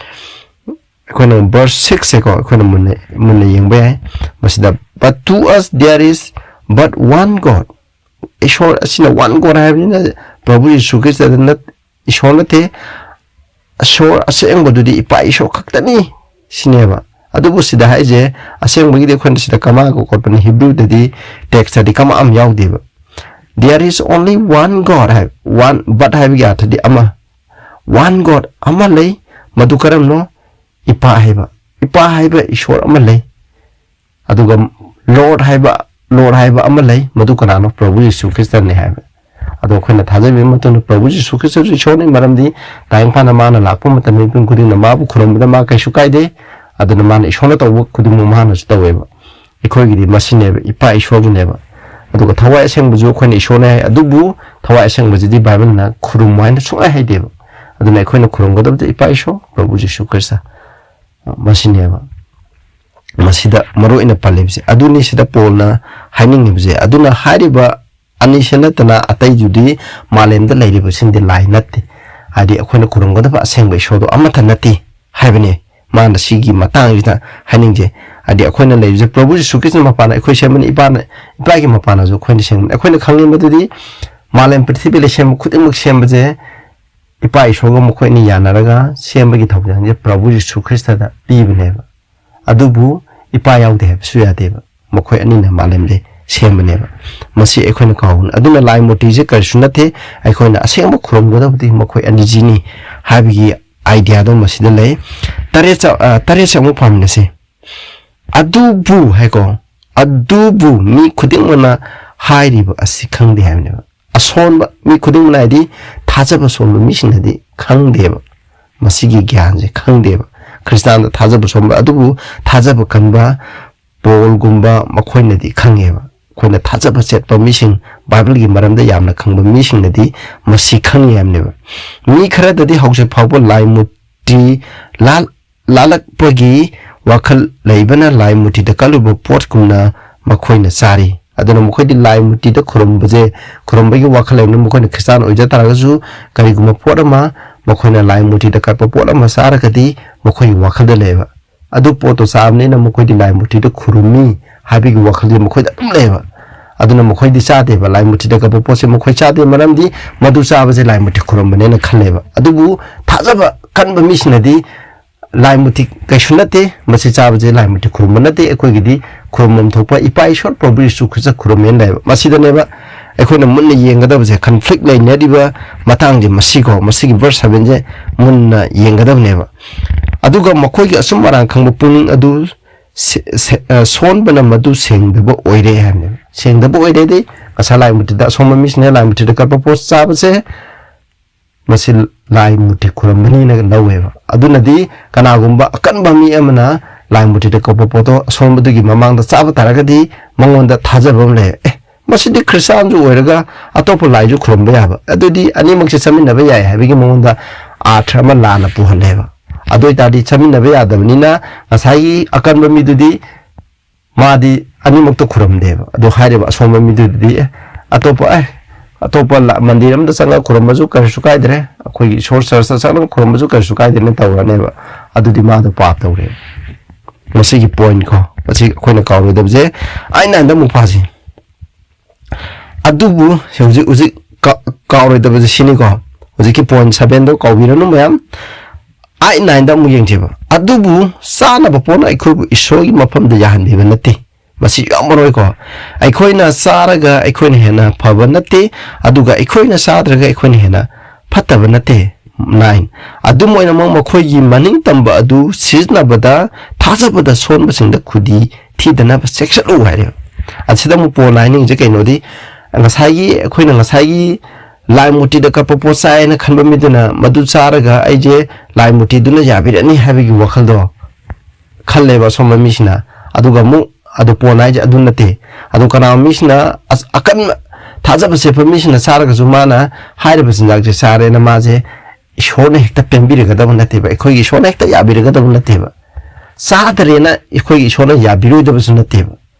ꯑꯩꯈꯣꯏꯅ ꯕꯔꯁ ꯁꯤꯛꯁꯁꯦꯀꯣ, ꯑꯩꯈꯣꯏꯅ ꯃꯨꯟꯅ, ꯃꯨꯟꯅ ꯌꯦꯡꯕ ꯌꯥꯏ꯫ ꯃꯁꯤꯗ, "But to us there is but one God." ꯏꯁꯣꯔ ꯑꯁꯤꯅ one God ꯍꯥꯏꯕꯅꯤꯅ, ꯄ꯭ꯔꯚꯨ ꯌꯤꯁꯨ ꯈ꯭ꯔꯤꯁꯇꯗ ꯅꯠ-, ꯏꯁꯣꯔ ꯅꯠꯇꯦ, ꯏꯁꯣꯔ ꯑꯁꯦꯡꯕꯗꯨꯗꯤ ꯏꯄꯥ ꯏꯁꯣꯔ ꯈꯛꯇꯅꯤ ꯁꯤꯅꯦꯕ꯫ ꯑꯗꯨꯕꯨ ꯁꯤꯗ ꯍꯥꯏꯁꯦ, ꯑꯁꯦꯡꯕꯒꯤꯗꯤ ꯑꯩꯈꯣꯏꯅ ꯁꯤꯗ ꯀꯃꯥꯒ ꯈꯣꯠꯄꯅꯤ, ꯍꯤꯕ꯭ꯔꯨꯗꯗꯤ, ꯇꯦꯛꯁꯇꯗꯤ ꯀꯃꯥ ꯑꯃ ꯌꯥꯎꯗꯦꯕ꯫ "There is only one God" high, "one but" ꯍꯥꯏꯕꯒꯤ ꯑꯥꯔꯊꯗꯤ ꯑꯃ, "One God" ꯑꯃ ꯂꯩ꯫ ꯃꯗꯨ ꯀꯔꯝꯅꯣ? ꯏꯄꯥ ꯍꯥꯏꯕ, ꯏꯄꯥ ꯍꯥꯏꯕ ꯏꯁꯣꯔ ꯑꯃ ꯂꯩ꯫ ꯑꯗꯨꯒ ꯂꯣꯔꯗ ꯍꯥꯏꯕ, ꯂꯣꯔꯗ ꯍꯥꯏꯕ ꯑꯃ ꯂꯩ, ꯃꯗꯨ ꯀꯅꯥꯅꯣ? ꯄ꯭ꯔꯚꯨ ꯌꯤꯁꯨ ꯈ꯭ꯔꯤꯁꯇꯅꯤ ꯍꯥꯏꯕ꯫ ꯑꯗꯣ ꯑꯩꯈꯣꯏꯅ ꯊꯥꯖꯕꯤꯕ ꯃꯇꯝꯗ ꯄ꯭ꯔꯚꯨ ꯌꯤꯁꯨ ꯈ꯭ꯔꯤꯁꯇꯁꯨ ꯏꯁꯣꯔꯅꯤ, ꯃꯔꯝꯗꯤ ꯇꯥꯏꯕꯪ ꯄꯥꯟꯗ ꯃꯥꯅ ꯂꯥꯛꯄ ꯃꯇꯝꯗ ꯃꯤꯄꯨꯝ ꯈꯨꯗꯤꯡꯅ ꯃꯥꯕꯨ ꯈꯨꯔꯨꯝꯕꯗ ꯃꯥ ꯀꯩꯁꯨ ꯀꯥꯏꯗꯦ꯫ ꯑꯗꯨꯅ ꯃꯥꯅ ꯏꯁꯣꯔꯅ ꯇꯧꯕ ꯈꯨꯗꯤꯡꯃꯛ ꯃꯥꯅꯁꯨ ꯇꯧꯋꯦꯕ꯫ ꯑꯩꯈꯣꯏꯒꯤꯗꯤ ꯃꯁꯤꯅꯦꯕ, ꯏꯄꯥ ꯏꯁꯣꯔꯒꯤꯅꯦꯕ꯫ ꯑꯗꯨꯒ ꯊꯋꯥꯏ ꯑꯁꯦꯡꯕꯁꯨ ꯑꯩꯈꯣꯏꯅ ꯏꯁꯣꯔꯅꯦ ꯍꯥꯏ, ꯑꯗꯨꯕꯨ ꯊꯋꯥꯏ ꯑꯁꯦꯡꯕꯁꯤꯗꯤ ꯕꯥꯏꯕꯜꯅ ꯈꯨꯔꯨꯝꯃꯨ ꯍꯥꯏꯅ ꯁꯨꯡꯍꯥꯏ ꯍꯥꯏꯗꯦꯕ꯫ ꯑꯗꯨꯅ ꯑꯩꯈꯣꯏꯅ ꯈꯨꯔꯨꯝꯒꯗꯕꯗꯤ ꯏꯄꯥ ꯏꯁꯣꯔ, ꯄ꯭ꯔꯚꯨ ꯖꯤꯁꯨ ꯈ꯭ꯔꯤꯁꯇ, ꯃꯁꯤꯅꯦꯕ꯫ ꯃꯁꯤꯗ ꯃꯔꯨ ꯑꯣꯏꯅ ꯄꯜꯂꯤꯕꯁꯦ ꯑꯗꯨꯅꯤ, ꯁꯤꯗ ꯄꯣꯜꯅ ꯍꯥꯏꯅꯤꯡꯉꯤꯕꯁꯦ꯫ ꯑꯗꯨꯅ ꯍꯥꯏꯔꯤꯕ ꯑꯅꯤꯁꯦ ꯅꯠꯇꯅ ꯑꯇꯩꯗꯨꯗꯤ ꯃꯥꯂꯦꯝꯗ ꯂꯩꯔꯤꯕꯁꯤꯡꯗꯤ ꯂꯥꯏ ꯅꯠꯇꯦ꯫ ꯍꯥꯏꯗꯤ ꯑꯩꯈꯣꯏꯅ ꯈꯨꯔꯨꯝꯒꯗꯕ ꯑꯁꯦꯡꯕ ꯏꯁꯣꯔꯗꯣ ꯑꯃꯠꯇ ꯅꯠꯇꯦ ꯍꯥꯏꯕꯅꯤ꯫ ꯃꯥꯅ ꯁꯤꯒꯤ ꯃꯇꯥꯡꯁꯤꯗ ꯍꯥꯏꯅꯤꯡꯁꯦ꯫ ꯍꯥꯏꯗꯤ ꯑꯩꯈꯣꯏꯅ ꯂꯩꯔꯤꯁꯦ ꯄ꯭ꯔꯚꯨ ꯖꯤꯁꯨ ꯈ꯭ꯔꯤꯁꯇ ꯃꯄꯥꯟꯅ ꯑꯩꯈꯣꯏ ꯁꯦꯝꯕꯅꯤ, ꯏꯄꯥꯅ, ꯏꯄꯥꯒꯤ ꯃꯄꯥꯟꯅꯁꯨ ꯑꯩꯈꯣꯏꯅ ꯁꯦꯝꯕꯅꯤ꯫ ꯑꯩꯈꯣꯏꯅ ꯈꯪꯅꯤꯡꯕꯗꯨꯗꯤ ꯃꯥꯂꯦꯝ ꯄ꯭ꯔꯤꯊꯤꯕꯤꯗ ꯁꯦꯝꯕ ꯈꯨꯗꯤꯡꯃꯛ ꯁꯦꯝꯕꯁꯦ ꯏꯄꯥ ꯏꯁꯣꯔꯒ ꯃꯈꯣꯏ ꯑꯅꯤ ꯌꯥꯅꯔꯒ ꯁꯦꯝꯕꯒꯤ ꯊꯧꯖꯥꯜꯁꯦ ꯄ꯭ꯔꯚꯨ ꯖꯤꯁꯨ ꯈ꯭ꯔꯤꯁꯇꯗ ꯄꯤꯕꯅꯦꯕ꯫ ꯑꯗꯨꯕꯨ ꯏꯄꯥ ꯌꯥꯎꯗꯦ ꯍꯥꯏꯕꯁꯨ ꯌꯥꯗꯦꯕ꯫ ꯃꯈꯣꯏ ꯑꯅꯤꯅ ꯃꯥꯂꯦꯝꯁꯦ ꯁꯦꯝꯕꯅꯦꯕ꯫ ꯃꯁꯤ ꯑꯩꯈꯣꯏꯅ ꯀꯥꯎꯒꯅꯨ꯫ ꯑꯗꯨꯅ ꯂꯥꯏ ꯃꯨꯔꯇꯤꯁꯦ ꯀꯔꯤꯁꯨ ꯅꯠꯇꯦ꯫ ꯑꯩꯈꯣꯏꯅ ꯑꯁꯦꯡꯕ ꯈꯨꯔꯨꯝꯒꯗꯕꯗꯤ ꯃꯈꯣꯏ ꯑꯅꯤꯁꯤꯅꯤ ꯍꯥꯏꯕꯒꯤ ꯑꯥꯏꯗꯤꯌꯥꯗꯣ ꯃꯁꯤꯗ ꯂꯩ꯫ ꯇꯔꯦꯠ ꯆ-, ꯑ, ꯇꯔꯦꯠꯁꯦ ꯑꯃꯨꯛ ꯄꯥꯃꯤꯟꯅꯁꯤ꯫ "ꯑꯗꯨꯕꯨ" ꯍꯥꯏꯀꯣ, "ꯑꯗꯨꯕꯨ ꯃꯤ ꯈꯨꯗꯤꯡꯃꯛꯅ ꯍꯥꯏꯔꯤꯕ ꯑꯁꯤ ꯈꯪꯗꯦ" ꯍꯥꯏꯕꯅꯦꯕ꯫ ꯑꯁꯣꯟꯕ ꯃꯤ ꯈꯨꯗꯤꯡꯃꯛꯅ ꯍꯥꯏꯗꯤ ꯊꯥꯖꯕ ꯁꯣꯟꯕ ꯃꯤꯁꯤꯡꯅꯗꯤ ꯈꯪꯗꯦꯕ꯫ ꯃꯁꯤꯒꯤ ꯒ꯭ꯌꯥꯟꯁꯦ ꯈꯪꯗꯦꯕ꯫ ꯈ꯭ꯔꯤꯁꯇꯥꯟꯗ ꯊꯥꯖꯕ ꯁꯣꯟꯕ꯫ ꯑꯗꯨꯕꯨ ꯊꯥꯖꯕ ꯀꯟꯕ ꯄꯣꯜꯒꯨꯝꯕ ꯃꯈꯣꯏꯅꯗꯤ ꯈꯪꯉꯦꯕ꯫ ꯑꯩꯈꯣꯏꯅ ꯊꯥꯖꯕ ꯆꯦꯠꯄ ꯃꯤꯁꯤꯡ, ꯕꯥꯏꯕꯜꯒꯤ ꯃꯔꯝꯗ ꯌꯥꯝꯅ ꯈꯪꯕ ꯃꯤꯁꯤꯡꯅꯗꯤ ꯃꯁꯤ ꯈꯪꯉꯤ ꯍꯥꯏꯕꯅꯦꯕ꯫ ꯃꯤ ꯈꯔꯗꯗꯤ ꯍꯧꯖꯤꯛ ꯐꯥꯎꯕ ꯂꯥꯏ ꯃꯨꯔꯇꯤ ꯂꯥꯜ-, ꯂꯥꯜꯂꯛꯄꯒꯤ ꯋꯥꯈꯜ ꯂꯩꯕꯅ ꯂꯥꯏ ꯃꯨꯔꯇꯤꯗ ꯀꯠꯂꯨꯕ ꯄꯣꯠꯀꯨꯝꯅ ꯃꯈꯣꯏꯅ ꯆꯥꯔꯤ꯫ ꯑꯗꯨꯅ ꯃꯈꯣꯏꯗꯤ ꯂꯥꯏ ꯃꯨꯔꯇꯤꯗ ꯈꯨꯔꯨꯝꯕꯁꯦ, ꯈꯨꯔꯨꯝꯕꯒꯤ ꯋꯥꯈꯜ ꯂꯩꯕꯅ ꯃꯈꯣꯏꯅ ꯈ꯭ꯔꯤꯁꯇꯥꯟ ꯑꯣꯏꯖ ꯇꯥꯔꯒꯁꯨ, ꯀꯔꯤꯒꯨꯝꯕ ꯄꯣꯠ ꯑꯃ ꯃꯈꯣꯏꯅ ꯂꯥꯏ ꯃꯨꯔꯇꯤꯗ ꯀꯠꯄ ꯄꯣꯠ ꯑꯃ ꯆꯥꯔꯒꯗꯤ ꯃꯈꯣꯏꯒꯤ ꯋꯥꯈꯜꯗ ꯂꯩꯌꯦꯕ꯫ ꯑꯗꯨ ꯄꯣꯠꯇꯣ ꯆꯥꯕꯅꯤꯅ ꯃꯈꯣꯏꯗꯤ ꯂꯥꯏ ꯃꯨꯔꯇꯤꯗ ꯈꯨꯔꯨꯝꯃꯤ ꯍꯥꯏꯕꯒꯤ ꯋꯥꯈꯜꯗꯤ ꯃꯈꯣꯏꯗ ꯑꯗꯨꯝ ꯂꯩꯌꯦꯕ꯫ ꯑꯗꯨꯅ ꯃꯈꯣꯏꯗꯤ ꯆꯥꯗꯦꯕ, ꯂꯥꯏ ꯃꯨꯔꯇꯤꯗ ꯀꯠꯄ ꯄꯣꯠꯁꯦ ꯃꯈꯣꯏ ꯆꯥꯗꯦ꯫ ꯃꯔꯝꯗꯤ ꯃꯗꯨ ꯆꯥꯕꯁꯦ ꯂꯥꯏ ꯃꯨꯔꯇꯤ ꯈꯨꯔꯨꯝꯕꯅꯦꯅ ꯈꯜꯂꯦꯕ꯫ ꯑꯗꯨꯕꯨ ꯊꯥꯖꯕ ꯀꯟꯕ ꯃꯤꯁꯤꯡꯅꯗꯤ ꯂꯥꯏ ꯃꯨꯔꯇꯤ ꯀꯩꯁꯨ ꯅꯠꯇꯦ, ꯃꯁꯤ ꯆꯥꯕꯁꯦ ꯂꯥꯏ ꯃꯨꯔꯇꯤ ꯈꯨꯔꯨꯝꯕ ꯅꯠꯇꯦ, ꯑꯩꯈꯣꯏꯒꯤꯗꯤ ꯈꯨꯔꯨꯝꯐꯝ ꯊꯣꯛꯄ ꯏꯄꯥ ꯏꯁꯣꯔ ꯄ꯭ꯔꯚꯨ ꯌꯤꯁꯨ ꯈ꯭ꯔꯤꯁꯇ ꯈꯨꯔꯨꯝꯃꯦꯅ ꯂꯩꯌꯦꯕ꯫ ꯃꯁꯤꯗꯅꯦꯕ ꯑꯩꯈꯣꯏꯅ ꯃꯨꯟꯅ ꯌꯦꯡꯒꯗꯕꯁꯦ, ꯀꯟꯐ꯭ꯂꯤꯛ ꯂꯩꯅꯔꯤꯕ ꯃꯇꯥꯡꯁꯦ ꯃꯁꯤꯀꯣ, ꯃꯁꯤꯒꯤ ꯚꯔꯁ ꯁꯚꯦꯟꯁꯦ ꯃꯨꯟꯅ ꯌꯦꯡꯒꯗꯕꯅꯦꯕ꯫ ꯑꯗꯨꯒ ꯃꯈꯣꯏꯒꯤ ꯑꯆꯨꯝ ꯑꯔꯥꯟ ꯈꯪꯕ ꯄꯨꯛꯅꯤꯡ ꯑꯗꯨ ꯁꯦ-, ꯁꯦ-, ꯑ, ꯁꯣꯟꯕꯅ ꯃꯗꯨ ꯁꯦꯡꯗꯕ ꯑꯣꯏꯔꯦ ꯍꯥꯏꯕꯅꯦꯕ꯫ ꯁꯦꯡꯗꯕ ꯑꯣꯏꯔꯦꯗꯤ ꯉꯁꯥꯏ ꯂꯥꯏ ꯃꯨꯔꯇꯤꯗ, ꯑꯁꯣꯟꯕ ꯃꯤꯁꯤꯡꯅ ꯂꯥꯏ ꯃꯨꯔꯇꯤꯗ ꯀꯠꯄ ꯄꯣꯠ ꯆꯥꯕꯁꯦ ꯃꯁꯤ ꯂꯥꯏ ꯃꯨꯔꯇꯤ ꯈꯨꯔꯝꯕꯅꯤꯅ ꯂꯧꯋꯦꯕ꯫ ꯑꯗꯨꯅꯗꯤ ꯀꯅꯥꯒꯨꯝꯕ ꯑꯀꯟꯕ ꯃꯤ ꯑꯃꯅ ꯂꯥꯏ ꯃꯨꯔꯇꯤꯗ ꯀꯠꯄ ꯄꯣꯠꯇꯣ ꯑꯁꯣꯟꯕꯗꯨꯒꯤ ꯃꯃꯥꯡꯗ ꯆꯥꯕ ꯇꯥꯔꯒꯗꯤ ꯃꯉꯣꯟꯗ ꯊꯥꯖꯕ ꯑꯃ ꯂꯩ꯫ ꯑꯦ, ꯃꯁꯤꯗꯤ ꯈ꯭ꯔꯤꯁꯇꯥꯟꯁꯨ ꯑꯣꯏꯔꯒ ꯑꯇꯣꯞꯄ ꯂꯥꯏꯁꯨ ꯈꯨꯔꯨꯝꯕ ꯌꯥꯕ, ꯑꯗꯨꯗꯤ ꯑꯅꯤꯃꯛꯁꯦ ꯆꯠꯃꯤꯟꯅꯕ ꯌꯥꯏ ꯍꯥꯏꯕꯒꯤ ꯃꯉꯣꯟꯗ ꯑꯥꯔꯊ ꯑꯃ ꯂꯥꯟꯅ ꯄꯨꯍꯜꯂꯦꯕ꯫ ꯑꯗꯨ ꯑꯣꯏꯇꯥꯔꯗꯤ ꯆꯠꯃꯤꯟꯅꯕ ꯌꯥꯗꯕꯅꯤꯅ ꯉꯁꯥꯏꯒꯤ ꯑꯀꯟꯕ ꯃꯤꯗꯨꯗꯤ ꯃꯥꯗꯤ ꯑꯅꯤꯃꯛꯇ ꯈꯨꯔꯝꯗꯦꯕ꯫ ꯑꯗꯨ ꯍꯥꯏꯔꯤꯕ ꯑꯁꯣꯟꯕ ꯃꯤꯗꯨꯗꯤ, "ꯑꯦ, ꯑꯇꯣꯞꯄ, ꯑꯦ, ꯑꯇꯣꯞꯄ ꯂ-, ꯃꯟꯗꯤꯔ ꯑꯃꯗ ꯆꯪꯉꯒ ꯈꯨꯔꯝꯕꯁꯨ ꯀꯔꯤꯁꯨ ꯀꯥꯏꯗ꯭ꯔꯦ, ꯑꯩꯈꯣꯏꯒꯤ ꯏꯁꯣꯔ ꯆꯔꯆꯇ ꯆꯪꯉꯒ ꯈꯨꯔꯝꯕꯁꯨ ꯀꯔꯤꯁꯨ ꯀꯥꯏꯗ꯭ꯔꯦꯅ" ꯇꯧꯔꯅꯦꯕ꯫ ꯑꯗꯨꯗꯤ ꯃꯥꯗꯣ ꯄꯥꯞ ꯇꯧꯔꯦ꯫ ꯃꯁꯤꯒꯤ ꯄꯣꯏꯟꯠ ꯀꯣ, ꯃꯁꯤ ꯑꯩꯈꯣꯏꯅ ꯀꯥꯎꯔꯣꯏꯗꯕꯁꯦ, ꯑꯩꯠ ꯅꯥꯏꯟꯗ ꯑꯃꯨꯛ ꯄꯥꯁꯤ꯫ ꯑꯗꯨꯕꯨ ꯍꯧꯖꯤꯛ, ꯍꯧꯖꯤꯛ ꯀꯥ-, ꯀꯥꯎꯔꯣꯏꯗꯕꯁꯦ ꯁꯤꯅꯤꯀꯣ, ꯍꯧꯖꯤꯛꯀꯤ ꯄꯣꯏꯟꯠ ꯁꯚꯦꯟꯗꯣ ꯀꯥꯎꯕꯤꯔꯅꯨ ꯃꯌꯥꯝ꯫ ꯑꯩꯠ ꯅꯥꯏꯟꯗ ꯑꯃꯨꯛ ꯌꯦꯡꯁꯦꯕ꯫ "ꯑꯗꯨꯕꯨ ꯆꯥꯅꯕ ꯄꯣꯠꯅ ꯑꯩꯈꯣꯏꯕꯨ ꯏꯁꯣꯔꯒꯤ ꯃꯐꯝꯗ ꯌꯥꯍꯟꯕꯤꯕ ꯅꯠꯇꯦ"꯫ ꯃꯁꯤ ꯌꯥꯝ ꯃꯔꯨ ꯑꯣꯏꯀꯣ꯫ "ꯑꯩꯈꯣꯏꯅ ꯆꯥꯔꯒ ꯑꯩꯈꯣꯏꯅ ꯍꯦꯟꯅ ꯐꯕ ꯅꯠꯇꯦ, ꯑꯗꯨꯒ ꯑꯩꯈꯣꯏꯅ ꯆꯥꯗ꯭ꯔꯒ ꯑꯩꯈꯣꯏꯅ ꯍꯦꯟꯅ ꯐꯠꯇꯕ ꯅꯠꯇꯦ"꯫ ꯅꯥꯏꯟ, "ꯑꯗꯨꯝ ꯑꯣꯏꯅꯃꯛ ꯃꯈꯣꯏꯒꯤ ꯃꯅꯤꯡ ꯇꯝꯕ ꯑꯗꯨ ꯁꯤꯖꯤꯟꯅꯕꯗ ꯊꯥꯖꯕꯗ ꯁꯣꯟꯕꯁꯤꯡꯗ ꯈꯨꯗꯤ ꯊꯤꯗꯅꯕ ꯆꯦꯛꯁꯤꯜꯂꯨ" ꯍꯥꯏꯔꯦꯕ꯫ ꯑꯁꯤꯗ ꯑꯃꯨꯛ ꯄꯣꯜꯅ ꯍꯥꯏꯅꯤꯡꯉꯤꯁꯦ ꯀꯩꯅꯣꯗꯤ, ꯉꯁꯥꯏꯒꯤ, ꯑꯩꯈꯣꯏꯅ ꯉꯁꯥꯏꯒꯤ ꯂꯥꯏ ꯃꯨꯔꯇꯤꯗ ꯀꯠꯄ ꯄꯣꯠ ꯆꯥꯏꯅ ꯈꯟꯕ ꯃꯤꯗꯨꯅ ꯃꯗꯨ ꯆꯥꯔꯒ ꯑꯩꯁꯦ ꯂꯥꯏ ꯃꯨꯔꯇꯤꯗꯨꯅ ꯌꯥꯕꯤꯔꯅꯤ ꯍꯥꯏꯕꯒꯤ ꯋꯥꯈꯜꯗꯣ ꯈꯜꯂꯦꯕ ꯑꯁꯣꯝꯕ ꯃꯤꯁꯤꯅ꯫ ꯑꯗꯨꯒ ꯑꯃꯨꯛ ꯑꯗꯨ ꯄꯣꯟ ꯍꯥꯏꯁꯦ ꯑꯗꯨ ꯅꯠꯇꯦ꯫ ꯑꯗꯨ ꯀꯅꯥꯒꯨꯝꯕ ꯃꯤꯁꯤꯅ ꯑꯁ-, ꯑꯀꯟꯕ ꯊꯥꯖꯕ ꯆꯦꯠꯄ ꯃꯤꯁꯤꯅ ꯆꯥꯔꯒꯁꯨ ꯃꯥꯅ ꯍꯥꯏꯔꯤꯕ ꯆꯤꯟꯖꯥꯛꯁꯦ ꯆꯥꯔꯦꯅ ꯃꯥꯁꯦ ꯏꯁꯣꯔꯅ ꯍꯦꯛꯇ ꯄꯦꯟꯕꯤꯔꯒꯗꯕ ꯅꯠꯇꯦꯕ, ꯑꯩꯈꯣꯏꯒꯤ ꯏꯁꯣꯔꯅ ꯍꯦꯛꯇ ꯌꯥꯕꯤꯔꯒꯗꯕ ꯅꯠꯇꯦꯕ꯫ ꯆꯥꯗꯔꯦꯅ ꯑꯩꯈꯣꯏꯒꯤ ꯏꯁꯣꯔꯅ ꯌꯥꯕꯤꯔꯣꯏꯗꯕꯁꯨ ꯅꯠꯇꯦꯕ꯫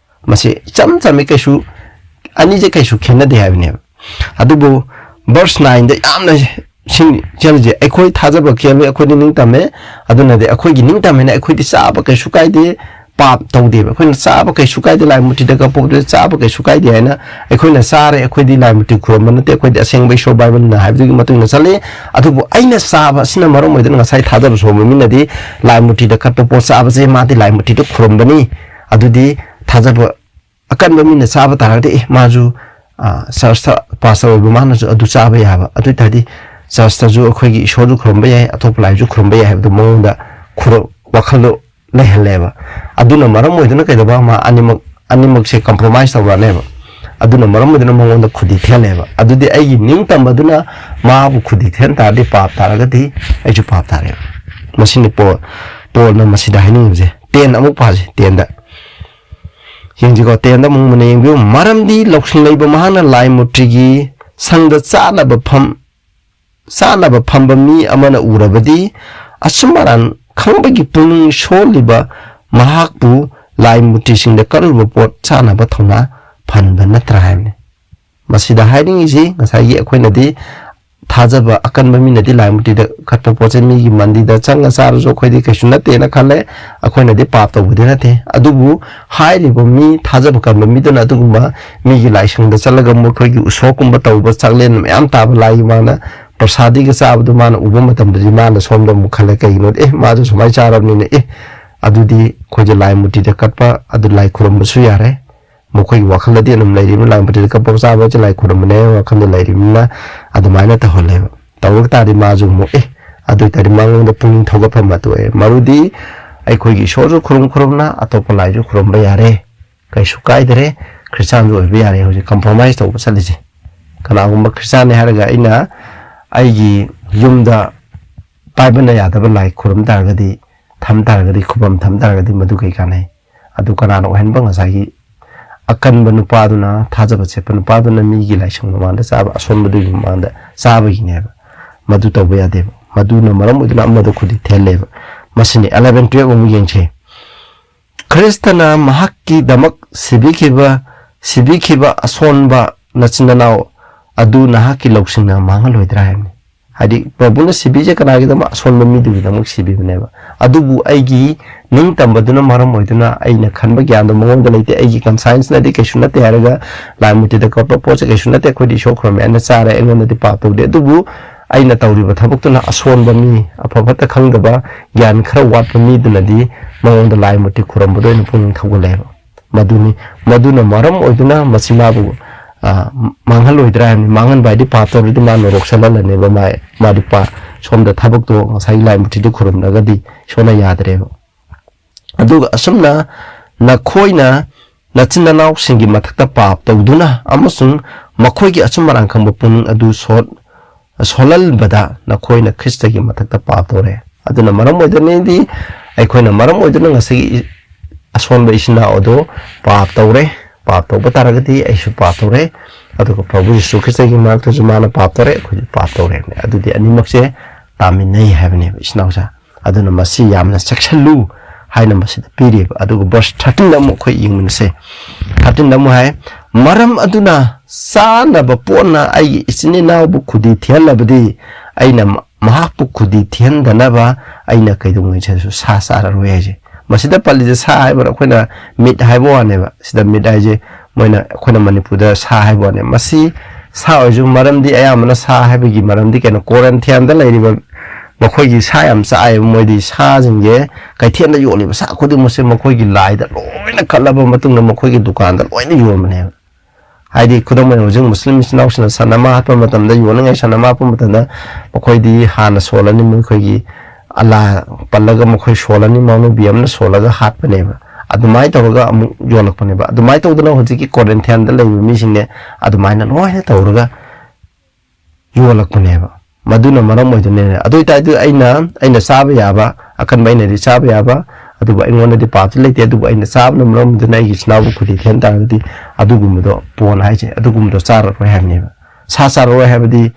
ꯃꯁꯤ ꯏꯆꯝ ꯆꯝꯃꯤ, ꯀꯩꯁꯨ, ꯑꯅꯤꯁꯦ ꯀꯩꯁꯨ ꯈꯦꯠꯅꯗꯦ ꯍꯥꯏꯕꯅꯦꯕ꯫ ꯑꯗꯨꯕꯨ verse nineꯗ ꯌꯥꯝꯅ ꯁꯤꯡ ꯆꯦꯜꯂꯤꯁꯦ, ꯑꯩꯈꯣꯏ ꯊꯥꯖꯕ ꯀꯦꯜꯂꯤ, ꯑꯩꯈꯣꯏꯗꯤ ꯅꯤꯡꯇꯝꯃꯦ, ꯑꯗꯨꯅꯗꯤ ꯑꯩꯈꯣꯏꯒꯤ ꯅꯤꯡꯇꯝꯃꯦꯅ ꯑꯩꯈꯣꯏꯗꯤ ꯆꯥꯕ ꯀꯩꯁꯨ ꯀꯥꯏꯗꯦ, ꯄꯥꯞ ꯇꯧꯗꯦꯕ꯫ ꯑꯩꯈꯣꯏꯅ ꯆꯥꯕ ꯀꯩꯁꯨ ꯀꯥꯏꯗꯦ, ꯂꯥꯏ ꯃꯨꯔꯇꯤꯗ ꯀꯠꯄ ꯄꯣꯠꯇꯨꯗꯤ ꯆꯥꯕ ꯀꯩꯁꯨ ꯀꯥꯏꯗꯦ ꯍꯥꯏꯅ ꯑꯩꯈꯣꯏꯅ ꯆꯥꯔꯦ, ꯑꯩꯈꯣꯏꯗꯤ ꯂꯥꯏ ꯃꯨꯔꯇꯤ ꯈꯨꯔꯨꯝꯕ ꯅꯠꯇꯦ, ꯑꯩꯈꯣꯏꯗꯤ ꯑꯁꯦꯡꯕ ꯏꯁꯣꯔ ꯕꯥꯏꯕꯜꯅ ꯍꯥꯏꯕꯗꯨꯒꯤ ꯃꯇꯨꯡ ꯏꯟꯅ ꯆꯠꯂꯤ꯫ ꯑꯗꯨꯕꯨ ꯑꯩꯅ ꯆꯥꯕ ꯑꯁꯤꯅ ꯃꯔꯝ ꯑꯣꯏꯗꯨꯅ ꯉꯁꯥꯏ ꯊꯥꯖꯕ ꯁꯣꯟꯕ ꯃꯤꯅꯗꯤ ꯂꯥꯏ ꯃꯨꯔꯇꯤꯗ ꯀꯠꯄ ꯄꯣꯠ ꯆꯥꯕꯁꯦ ꯃꯥꯗꯤ ꯂꯥꯏ ꯃꯨꯔꯇꯤꯗ ꯈꯨꯔꯨꯝꯕꯅꯤ, ꯑꯗꯨꯗꯤ ꯊꯥꯖꯕ ꯑꯀꯟꯕ ꯃꯤꯅ ꯆꯥꯕ ꯇꯥꯔꯒꯗꯤ, ꯑꯦ, ꯃꯥꯁꯨ, ꯑ, ꯆꯔꯆꯇ ꯄꯥꯁꯇꯔ ꯑꯣꯏꯕ ꯃꯥꯅꯁꯨ ꯑꯗꯨ ꯆꯥꯕ ꯌꯥꯕ, ꯑꯗꯨ ꯑꯣꯏ ꯇꯥꯔꯗꯤ ꯆꯔꯆꯇꯁꯨ ꯑꯩꯈꯣꯏꯒꯤ ꯏꯁꯣꯔꯁꯨ ꯈꯨꯔꯨꯝꯕ ꯌꯥꯏ, ꯑꯇꯣꯞꯄ ꯂꯥꯏꯁꯨ ꯈꯨꯔꯨꯝꯕ ꯌꯥꯏ ꯍꯥꯏꯕꯗꯨ ꯃꯉꯣꯟꯗ ꯈꯨꯔ-, ꯋꯥꯈꯜꯗꯣ ꯂꯩꯍꯜꯂꯦꯕ꯫ ꯑꯗꯨꯅ ꯃꯔꯝ ꯑꯣꯏꯗꯨꯅ ꯀꯩꯗꯧꯕ, ꯃꯥ ꯑꯅꯤꯃꯛ, ꯑꯅꯤꯃꯛꯁꯦ compromise ꯇꯧꯔꯛꯑꯅꯦꯕ꯫ ꯑꯗꯨꯅ ꯃꯔꯝ ꯑꯣꯏꯗꯨꯅ ꯃꯉꯣꯟꯗ ꯈꯨꯗꯤ ꯊꯦꯜꯂꯦꯕ꯫ ꯑꯗꯨꯗꯤ ꯑꯩꯒꯤ ꯅꯤꯡꯇꯝꯕꯗꯨꯅ ꯃꯥꯕꯨ ꯈꯨꯗꯤ ꯊꯦꯟ ꯇꯥꯔꯗꯤ ꯄꯥꯞ ꯇꯥꯔꯒꯗꯤ ꯑꯩꯁꯨ ꯄꯥꯞ ꯇꯥꯔꯦꯕ꯫ ꯃꯁꯤꯅꯤ ꯄꯣꯜ, ꯄꯣꯜꯅ ꯃꯁꯤꯗ ꯍꯥꯏꯅꯤꯡꯉꯤꯕꯁꯦ꯫ Ten ꯑꯃꯨꯛ ꯄꯥꯁꯤ, tenꯗ꯫ ꯌꯦꯡꯁꯤꯀꯣ, tenꯗ ꯑꯃꯨꯛ ꯃꯨꯟꯅ ꯌꯦꯡꯕꯤꯌꯨ꯫ "ꯃꯔꯝꯗꯤ ꯂꯧꯁꯤꯡ ꯂꯩꯕ ꯃꯍꯥꯛꯅ ꯂꯥꯏ ꯃꯨꯔꯇꯤꯒꯤ ꯁꯪꯗ ꯆꯥꯅꯕ ꯐꯝ, ꯆꯥꯅꯕ ꯐꯝꯕ ꯃꯤ ꯑꯃꯅ ꯎꯔꯕꯗꯤ, ꯑꯆꯨꯝ ꯑꯔꯥꯟ ꯈꯪꯕꯒꯤ ꯄꯨꯛꯅꯤꯡ ꯁꯣꯜꯂꯤꯕ ꯃꯍꯥꯛꯄꯨ ꯂꯥꯏ ꯃꯨꯔꯇꯤꯁꯤꯡꯗ ꯀꯠꯂꯨꯕ ꯄꯣꯠ ꯆꯥꯅꯕ ꯊꯧꯅꯥ ꯐꯍꯟꯕ ꯅꯠꯇ꯭ꯔꯥ?" ꯍꯥꯏꯕꯅꯤ꯫ ꯃꯁꯤꯗ ꯍꯥꯏꯅꯤꯡꯉꯤꯁꯤ, ꯉꯁꯥꯏꯒꯤ ꯑꯩꯈꯣꯏꯅꯗꯤ ꯊꯥꯖꯕ ꯑꯀꯟꯕ ꯃꯤꯅꯗꯤ ꯂꯥꯏ ꯃꯨꯔꯇꯤꯗ ꯀꯠꯄ ꯄꯣꯠꯁꯦ ꯃꯤꯒꯤ ꯃꯟꯗꯤꯔꯗ ꯆꯪꯉ ꯆꯥꯔꯁꯨ ꯑꯩꯈꯣꯏꯗꯤ ꯀꯩꯁꯨ ꯅꯠꯇꯦꯅ ꯈꯜꯂꯦ, ꯑꯩꯈꯣꯏꯅꯗꯤ ꯄꯥꯞ ꯇꯧꯕꯗꯤ ꯅꯠꯇꯦ꯫ ꯑꯗꯨꯕꯨ ꯍꯥꯏꯔꯤꯕ ꯃꯤ ꯊꯥꯖꯕ ꯀꯟꯕ ꯃꯤꯗꯨꯅ ꯑꯗꯨꯒꯨꯝꯕ ꯃꯤꯒꯤ ꯂꯥꯏꯁꯪꯗ ꯆꯠꯂꯒ ꯃꯈꯣꯏꯒꯤ ꯎꯁꯣꯞꯀꯨꯝꯕ ꯇꯧꯕ, ꯆꯥꯛꯂꯦꯟ ꯃꯌꯥꯝ ꯇꯥꯕ ꯂꯥꯏꯒꯤ ꯃꯥꯅ ꯄ꯭ꯔꯁꯥꯗꯤꯒ ꯆꯥꯕꯗꯨ ꯃꯥꯅ ꯎꯕ ꯃꯇꯝꯗꯗꯤ ꯃꯥꯅ ꯁꯣꯝꯗ ꯑꯃꯨꯛ ꯈꯜꯂꯦ, ꯀꯩꯒꯤꯅꯣꯗꯤ, "ꯑꯦ, ꯃꯥꯁꯨ ꯁꯨꯃꯥꯏꯅ ꯆꯥꯔꯕꯅꯤꯅ, ꯑꯦ, ꯑꯗꯨꯗꯤ ꯑꯩꯈꯣꯏꯁꯦ ꯂꯥꯏ ꯃꯨꯔꯇꯤꯗ ꯀꯠꯄ ꯑꯗꯨ ꯂꯥꯏ ꯈꯨꯔꯨꯝꯕꯁꯨ ꯌꯥꯔꯦ"꯫ ꯃꯈꯣꯏꯒꯤ ꯋꯥꯈꯜꯗꯗꯤ ꯑꯗꯨꯝ ꯂꯩꯔꯤꯕ ꯂꯥꯏ ꯃꯨꯔꯇꯤꯗ ꯀꯠꯄ ꯆꯥꯕ ꯍꯥꯏꯁꯦ ꯂꯥꯏ ꯈꯨꯔꯨꯝꯕꯅꯦ ꯍꯥꯏꯕ ꯋꯥꯈꯜꯗ ꯂꯩꯔꯤꯕꯅꯤꯅ ꯑꯗꯨꯃꯥꯏꯅ ꯇꯧꯍꯜꯂꯦꯕ꯫ ꯇꯧꯔꯛ ꯇꯥꯔꯗꯤ ꯃꯥꯁꯨ ꯑꯃꯨꯛ, "ꯑꯦ, ꯑꯗꯨ ꯑꯣꯏ ꯇꯥꯔꯗꯤ ꯃꯉꯣꯟꯗ ꯄꯨꯛꯅꯤꯡ ꯊꯧꯒꯠꯄ ꯑꯃ ꯇꯣꯛꯑꯦ꯫ ꯃꯔꯨꯗꯤ ꯑꯩꯈꯣꯏꯒꯤ ꯏꯁꯣꯔꯁꯨ ꯈꯨꯔꯨꯝ ꯈꯨꯔꯨꯝꯅ ꯑꯇꯣꯞꯄ ꯂꯥꯏꯁꯨ ꯈꯨꯔꯨꯝꯕ ꯌꯥꯔꯦ, ꯀꯩꯁꯨ ꯀꯥꯏꯗꯔꯦ, ꯈ꯭ꯔꯤꯁꯇꯥꯟꯁꯨ ꯑꯣꯏꯕ ꯌꯥꯔꯦ"꯫ ꯍꯧꯖꯤꯛ compromise ꯇꯧꯕ ꯆꯠꯂꯤꯁꯦ꯫ ꯀꯅꯥꯒꯨꯝꯕ ꯈ꯭ꯔꯤꯁꯇꯥꯟꯅꯤ ꯍꯥꯏꯔꯒ ꯑꯩꯅ ꯑꯩꯒꯤ ꯌꯨꯝꯗ ꯄꯥꯏꯕꯅ ꯌꯥꯗꯕ ꯂꯥꯏ ꯈꯨꯔꯨꯝ ꯇꯥꯔꯒꯗꯤ, ꯊꯝ ꯇꯥꯔꯒꯗꯤ, ꯈꯨꯕꯝ ꯊꯝ ꯇꯥꯔꯒꯗꯤ ꯃꯗꯨ ꯀꯩ ꯀꯥꯟꯅꯩ? ꯑꯗꯨ ꯀꯅꯥꯅ ꯑꯣꯏꯍꯟꯕ? ꯉꯁꯥꯏꯒꯤ ꯑꯀꯟꯕ ꯅꯨꯄꯥꯗꯨꯅ, ꯊꯥꯖꯕ ꯆꯦꯠꯄ ꯅꯨꯄꯥꯗꯨꯅ ꯃꯤꯒꯤ ꯂꯥꯏꯁꯪ ꯃꯃꯥꯡꯗ ꯆꯥꯕ, ꯑꯁꯣꯟꯕꯗꯨꯒꯤ ꯃꯃꯥꯡꯗ ꯆꯥꯕꯒꯤꯅꯦꯕ꯫ ꯃꯗꯨ ꯇꯧꯕ ꯌꯥꯗꯦꯕ꯫ ꯃꯗꯨꯅ ꯃꯔꯝ ꯑꯣꯏꯗꯨꯅ ꯑꯃꯗ ꯈꯨꯗꯤ ꯊꯦꯜꯂꯦꯕ꯫ ꯃꯁꯤꯅꯤ꯫ ꯑꯦꯂꯚꯦꯟ ꯇꯨꯌꯦꯜꯞ ꯑꯃꯨꯛ ꯌꯦꯡꯁꯤ꯫ ꯈ꯭ꯔꯤꯁꯇꯅ ꯃꯍꯥꯛꯀꯤꯗꯃꯛ ꯁꯤꯕꯤꯈꯤꯕ, ꯁꯤꯕꯤꯈꯤꯕ ꯑꯁꯣꯟꯕ ꯅꯆꯤꯟ ꯅꯅꯥꯎ ꯑꯗꯨ ꯅꯍꯥꯛꯀꯤ ꯂꯧꯁꯤꯡꯅ ꯃꯥꯡꯍꯜꯂꯣꯏꯗ꯭ꯔꯥ ꯍꯥꯏꯕꯅꯤ꯫ ꯍꯥꯏꯗꯤ, ꯄ꯭ꯔꯚꯨꯅ ꯁꯤꯕꯤꯁꯦ ꯀꯅꯥꯒꯤꯗꯃꯛ? ꯑꯁꯣꯟꯕ ꯃꯤꯗꯨꯒꯤꯗꯃꯛ ꯁꯤꯕꯤꯕꯅꯦꯕ꯫ ꯑꯗꯨꯕꯨ ꯑꯩꯒꯤ ꯅꯤꯡꯇꯝꯕꯗꯨꯅ ꯃꯔꯝ ꯑꯣꯏꯗꯨꯅ, ꯑꯩꯅ ꯈꯟꯕ ꯒ꯭ꯌꯥꯟꯗꯣ ꯃꯉꯣꯟꯗ ꯂꯩꯇꯦ, ꯑꯩꯒꯤ ꯀꯟꯁꯥꯏꯟꯁꯅꯗꯤ ꯀꯩꯁꯨ ꯅꯠꯇꯦ ꯍꯥꯏꯔꯒ ꯂꯥꯏ ꯃꯨꯔꯇꯤꯗ ꯀꯠꯄ ꯄꯣꯠꯁꯦ ꯀꯩꯁꯨ ꯅꯠꯇꯦ, ꯑꯩꯈꯣꯏꯗꯤ ꯏꯁꯣꯔ ꯈꯨꯔꯨꯝꯃꯦ ꯍꯥꯏꯅ ꯆꯥꯔꯦ, ꯑꯩꯉꯣꯟꯗꯗꯤ ꯄꯥꯞ ꯇꯧꯗꯦ꯫ ꯑꯗꯨꯕꯨ ꯑꯩꯅ ꯇꯧꯔꯤꯕ ꯊꯕꯛꯇꯨꯅ ꯑꯁꯣꯟꯕ ꯃꯤ, ꯑꯐ ꯐꯠꯇ ꯈꯪꯗꯕ, ꯒ꯭ꯌꯥꯟ ꯈꯔ ꯋꯥꯠꯄ ꯃꯤꯗꯨꯅꯗꯤ ꯃꯉꯣꯟꯗ ꯂꯥꯏ ꯃꯨꯔꯇꯤ ꯈꯨꯔꯝꯕꯗ ꯑꯣꯏꯅ ꯄꯨꯛꯅꯤꯡ ꯊꯧꯒꯠꯂꯛꯑꯦꯕ꯫ ꯃꯗꯨꯅꯤ, ꯃꯗꯨꯅ ꯃꯔꯝ ꯑꯣꯏꯗꯨꯅ ꯃꯁꯤ ꯃꯥꯕꯨ, ꯑ, ꯃꯥꯡꯍꯜꯂꯣꯏꯗ꯭ꯔꯥ ꯍꯥꯏꯕꯅꯤ꯫ ꯃꯥꯡꯍꯟꯕ ꯍꯥꯏꯗꯤ ꯄꯥꯞ ꯇꯧꯔꯗꯤ ꯃꯥ ꯅꯣꯔꯣꯛ ꯆꯠꯍꯜꯂꯅꯦꯕ꯫ ꯃꯥ, ꯃꯥꯗꯤ ꯄꯥ-, ꯁꯣꯝꯗ ꯊꯕꯛꯇꯣ ꯉꯁꯥꯏꯒꯤ ꯂꯥꯏ ꯃꯨꯔꯇꯤꯗꯨ ꯈꯨꯔꯨꯝꯂꯒꯗꯤ ꯏꯁꯣꯔꯅ ꯌꯥꯗ꯭ꯔꯦꯕ꯫ ꯑꯗꯨꯒ ꯑꯁꯨꯝꯅ ꯅꯈꯣꯏꯅ ꯅꯆꯤꯟ ꯅꯅꯥꯎꯁꯤꯡꯒꯤ ꯃꯊꯛꯇ ꯄꯥꯞ ꯇꯧꯗꯨꯅ ꯑꯃꯁꯨꯡ ꯃꯈꯣꯏꯒꯤ ꯑꯆꯨꯝ ꯑꯔꯥꯟ ꯈꯪꯕ ꯄꯨꯛꯅꯤꯡ ꯑꯗꯨ ꯁꯣꯠ-, ꯁꯣꯜꯍꯟꯕꯗ ꯅꯈꯣꯏꯅ ꯈ꯭ꯔꯤꯁꯇꯒꯤ ꯃꯊꯛꯇ ꯄꯥꯞ ꯇꯧꯔꯦ꯫ ꯑꯗꯨꯅ ꯃꯔꯝ ꯑꯣꯏꯗꯨꯅꯗꯤ ꯑꯩꯈꯣꯏꯅ ꯃꯔꯝ ꯑꯣꯏꯗꯨꯅ ꯉꯁꯤꯒꯤ ꯑꯁꯣꯟꯕ ꯏꯆꯤꯟ ꯏꯅꯥꯎ ꯑꯗꯨ ꯄꯥꯞ ꯇꯧꯔꯦ꯫ ꯄꯥꯞ ꯇꯧꯕ ꯇꯥꯔꯒꯗꯤ ꯑꯩꯁꯨ ꯄꯥꯞ ꯇꯧꯔꯦ꯫ ꯑꯗꯨꯒ ꯄ꯭ꯔꯚꯨ ꯌꯤꯁꯨ ꯈ꯭ꯔꯤꯁꯇꯒꯤ ꯃꯔꯛꯇꯁꯨ ꯃꯥꯅ ꯄꯥꯞ ꯇꯧꯔꯦ, ꯑꯩꯈꯣꯏꯁꯨ ꯄꯥꯞ ꯇꯧꯔꯦ ꯍꯥꯏꯕꯅꯤ꯫ ꯑꯗꯨꯗꯤ ꯑꯅꯤꯃꯛꯁꯦ ꯇꯥꯃꯤꯟꯅꯩ ꯍꯥꯏꯕꯅꯦꯕ, ꯏꯆꯤꯟ ꯏꯅꯥꯎꯁꯦ꯫ ꯑꯗꯨꯅ ꯃꯁꯤ ꯌꯥꯝꯅ ꯆꯦꯛꯁꯤꯜꯂꯨ ꯍꯥꯏꯅ ꯃꯁꯤꯗ ꯄꯤꯔꯤꯕ꯫ ꯑꯗꯨꯒ ꯚꯔꯁ ꯊꯥꯔꯇꯤꯟꯗ ꯑꯃꯨꯛ ꯑꯩꯈꯣꯏ ꯌꯦꯡꯃꯤꯟꯅꯁꯦ꯫ ꯊꯥꯔꯇꯤꯟꯗ ꯑꯃꯨꯛ ꯍꯥꯏ, "ꯃꯔꯝ ꯑꯗꯨꯅ ꯆꯥꯅꯕ ꯄꯣꯠꯅ ꯑꯩꯒꯤ ꯏꯆꯤꯟ ꯏꯅꯥꯎꯕꯨ ꯈꯨꯗꯤ ꯊꯤꯍꯜꯂꯕꯗꯤ ꯑꯩꯅ ꯃ-, ꯃꯍꯥꯛꯄꯨ ꯈꯨꯗꯤ ꯊꯤꯍꯟꯗꯅꯕ ꯑꯩꯅ ꯀꯩꯗꯧꯉꯩꯗꯁꯨ ꯁꯥ ꯆꯥꯔꯔꯣꯏ" ꯍꯥꯏꯁꯦ꯫ ꯃꯁꯤꯗ ꯄꯜꯂꯤꯁꯦ ꯁꯥ ꯍꯥꯏꯕ ꯑꯩꯈꯣꯏꯅ ꯃꯤꯠ ꯍꯥꯏꯕ ꯋꯥꯅꯦꯕ꯫ ꯁꯤꯗ ꯃꯤꯠ ꯍꯥꯏꯁꯦ ꯃꯣꯏꯅ, ꯑꯩꯈꯣꯏꯅ ꯃꯅꯤꯄꯨꯔꯗ ꯁꯥ ꯍꯥꯏꯕ ꯋꯥꯅꯦ꯫ ꯃꯁꯤ ꯁꯥ ꯑꯣꯏꯔꯁꯨ ꯃꯔꯝꯗꯤ, ꯑꯌꯥꯝꯕꯅ ꯁꯥ ꯍꯥꯏꯕꯒꯤ ꯃꯔꯝꯗꯤ ꯀꯩꯅꯣ, ꯀꯣꯔꯤꯟꯊꯤꯌꯥꯟꯗ ꯂꯩꯔꯤꯕ ꯃꯈꯣꯏꯒꯤ ꯁꯥ ꯌꯥꯝ ꯆꯥꯏꯌꯦꯕ꯫ ꯃꯣꯏꯗꯤ ꯁꯥꯁꯤꯡꯁꯦ, ꯀꯩꯊꯦꯜꯗ ꯌꯣꯜꯂꯤꯕ ꯁꯥ ꯈꯨꯗꯤꯡꯃꯛꯁꯦ ꯃꯈꯣꯏꯒꯤ ꯂꯥꯏꯗ ꯂꯣꯏꯅ ꯀꯠꯂꯕ ꯃꯇꯨꯡꯗ ꯃꯈꯣꯏꯒꯤ ꯗꯨꯀꯥꯟꯗ ꯂꯣꯏꯅ ꯌꯣꯟꯕꯅꯦꯕ꯫ ꯍꯥꯏꯗꯤ, ꯈꯨꯗꯝ ꯑꯣꯏꯅ, ꯍꯧꯖꯤꯛ ꯃꯨꯁꯂꯤꯝ ꯏꯆꯤꯟ ꯏꯅꯥꯎꯁꯤꯡꯅ ꯁꯟ ꯑꯃ ꯍꯥꯠꯄ ꯃꯇꯝꯗ, ꯌꯣꯟꯅꯉꯥꯏ ꯁꯟ ꯑꯃ ꯍꯥꯠꯄ ꯃꯇꯝꯗ, ꯃꯈꯣꯏꯗꯤ ꯍꯥꯟꯅ ꯁꯣꯜꯂꯅꯤ, ꯃꯈꯣꯏꯒꯤ ꯑꯜꯂꯥ ꯄꯜꯂꯒ ꯃꯈꯣꯏ ꯁꯣꯜꯂꯅꯤ, ꯃꯅꯧꯕꯤ ꯑꯃꯅ ꯁꯣꯜꯂꯒ ꯍꯥꯠꯄꯅꯦꯕ꯫ ꯑꯗꯨꯃꯥꯏꯅ ꯇꯧꯔꯒ ꯑꯃꯨꯛ ꯌꯣꯜꯂꯛꯄꯅꯦꯕ꯫ ꯑꯗꯨꯃꯥꯏꯅ ꯇꯧꯗꯅ ꯍꯧꯖꯤꯛꯀꯤ ꯀꯣꯔꯤꯟꯊꯤꯌꯥꯟꯗ ꯂꯩꯕ ꯃꯤꯁꯤꯡꯅꯦ ꯑꯗꯨꯃꯥꯏꯅ ꯂꯣꯏꯅ ꯇꯧꯔꯒ ꯌꯣꯜꯂꯛꯄꯅꯦꯕ꯫ ꯃꯗꯨꯅ ꯃꯔꯝ ꯑꯣꯏꯗꯨꯅꯅꯦ꯫ ꯑꯗꯨ ꯑꯣꯏꯇꯥꯔꯗꯤ ꯑꯩꯅ, ꯑꯩꯅ ꯆꯥꯕ ꯌꯥꯕ, ꯑꯀꯟꯕ ꯑꯩꯅꯗꯤ ꯆꯥꯕ ꯌꯥꯕ, ꯑꯗꯨꯕꯨ ꯑꯩꯉꯣꯟꯗꯗꯤ ꯄꯥꯞꯇꯤ ꯂꯩꯇꯦ, ꯑꯗꯨꯕꯨ ꯑꯩꯅ ꯆꯥꯕꯅ ꯃꯔꯝ ꯑꯣꯏꯗꯨꯅ ꯑꯩꯒꯤ ꯏꯆꯤꯟ ꯏꯅꯥꯎꯕꯨ ꯈꯨꯗꯤ ꯊꯦꯟ ꯇꯥꯔꯒꯗꯤ ꯑꯗꯨꯒꯨꯝꯕꯗꯣ ꯄꯣꯟ ꯍꯥꯏꯁꯦ, ꯑꯗꯨꯒꯨꯝꯕꯗꯣ ꯆꯥꯔꯔꯣꯏ ꯍꯥꯏꯕꯅꯦꯕ꯫ ꯁꯥ ꯆꯥꯔꯔꯣꯏ ꯍꯥꯏꯕꯗꯤ,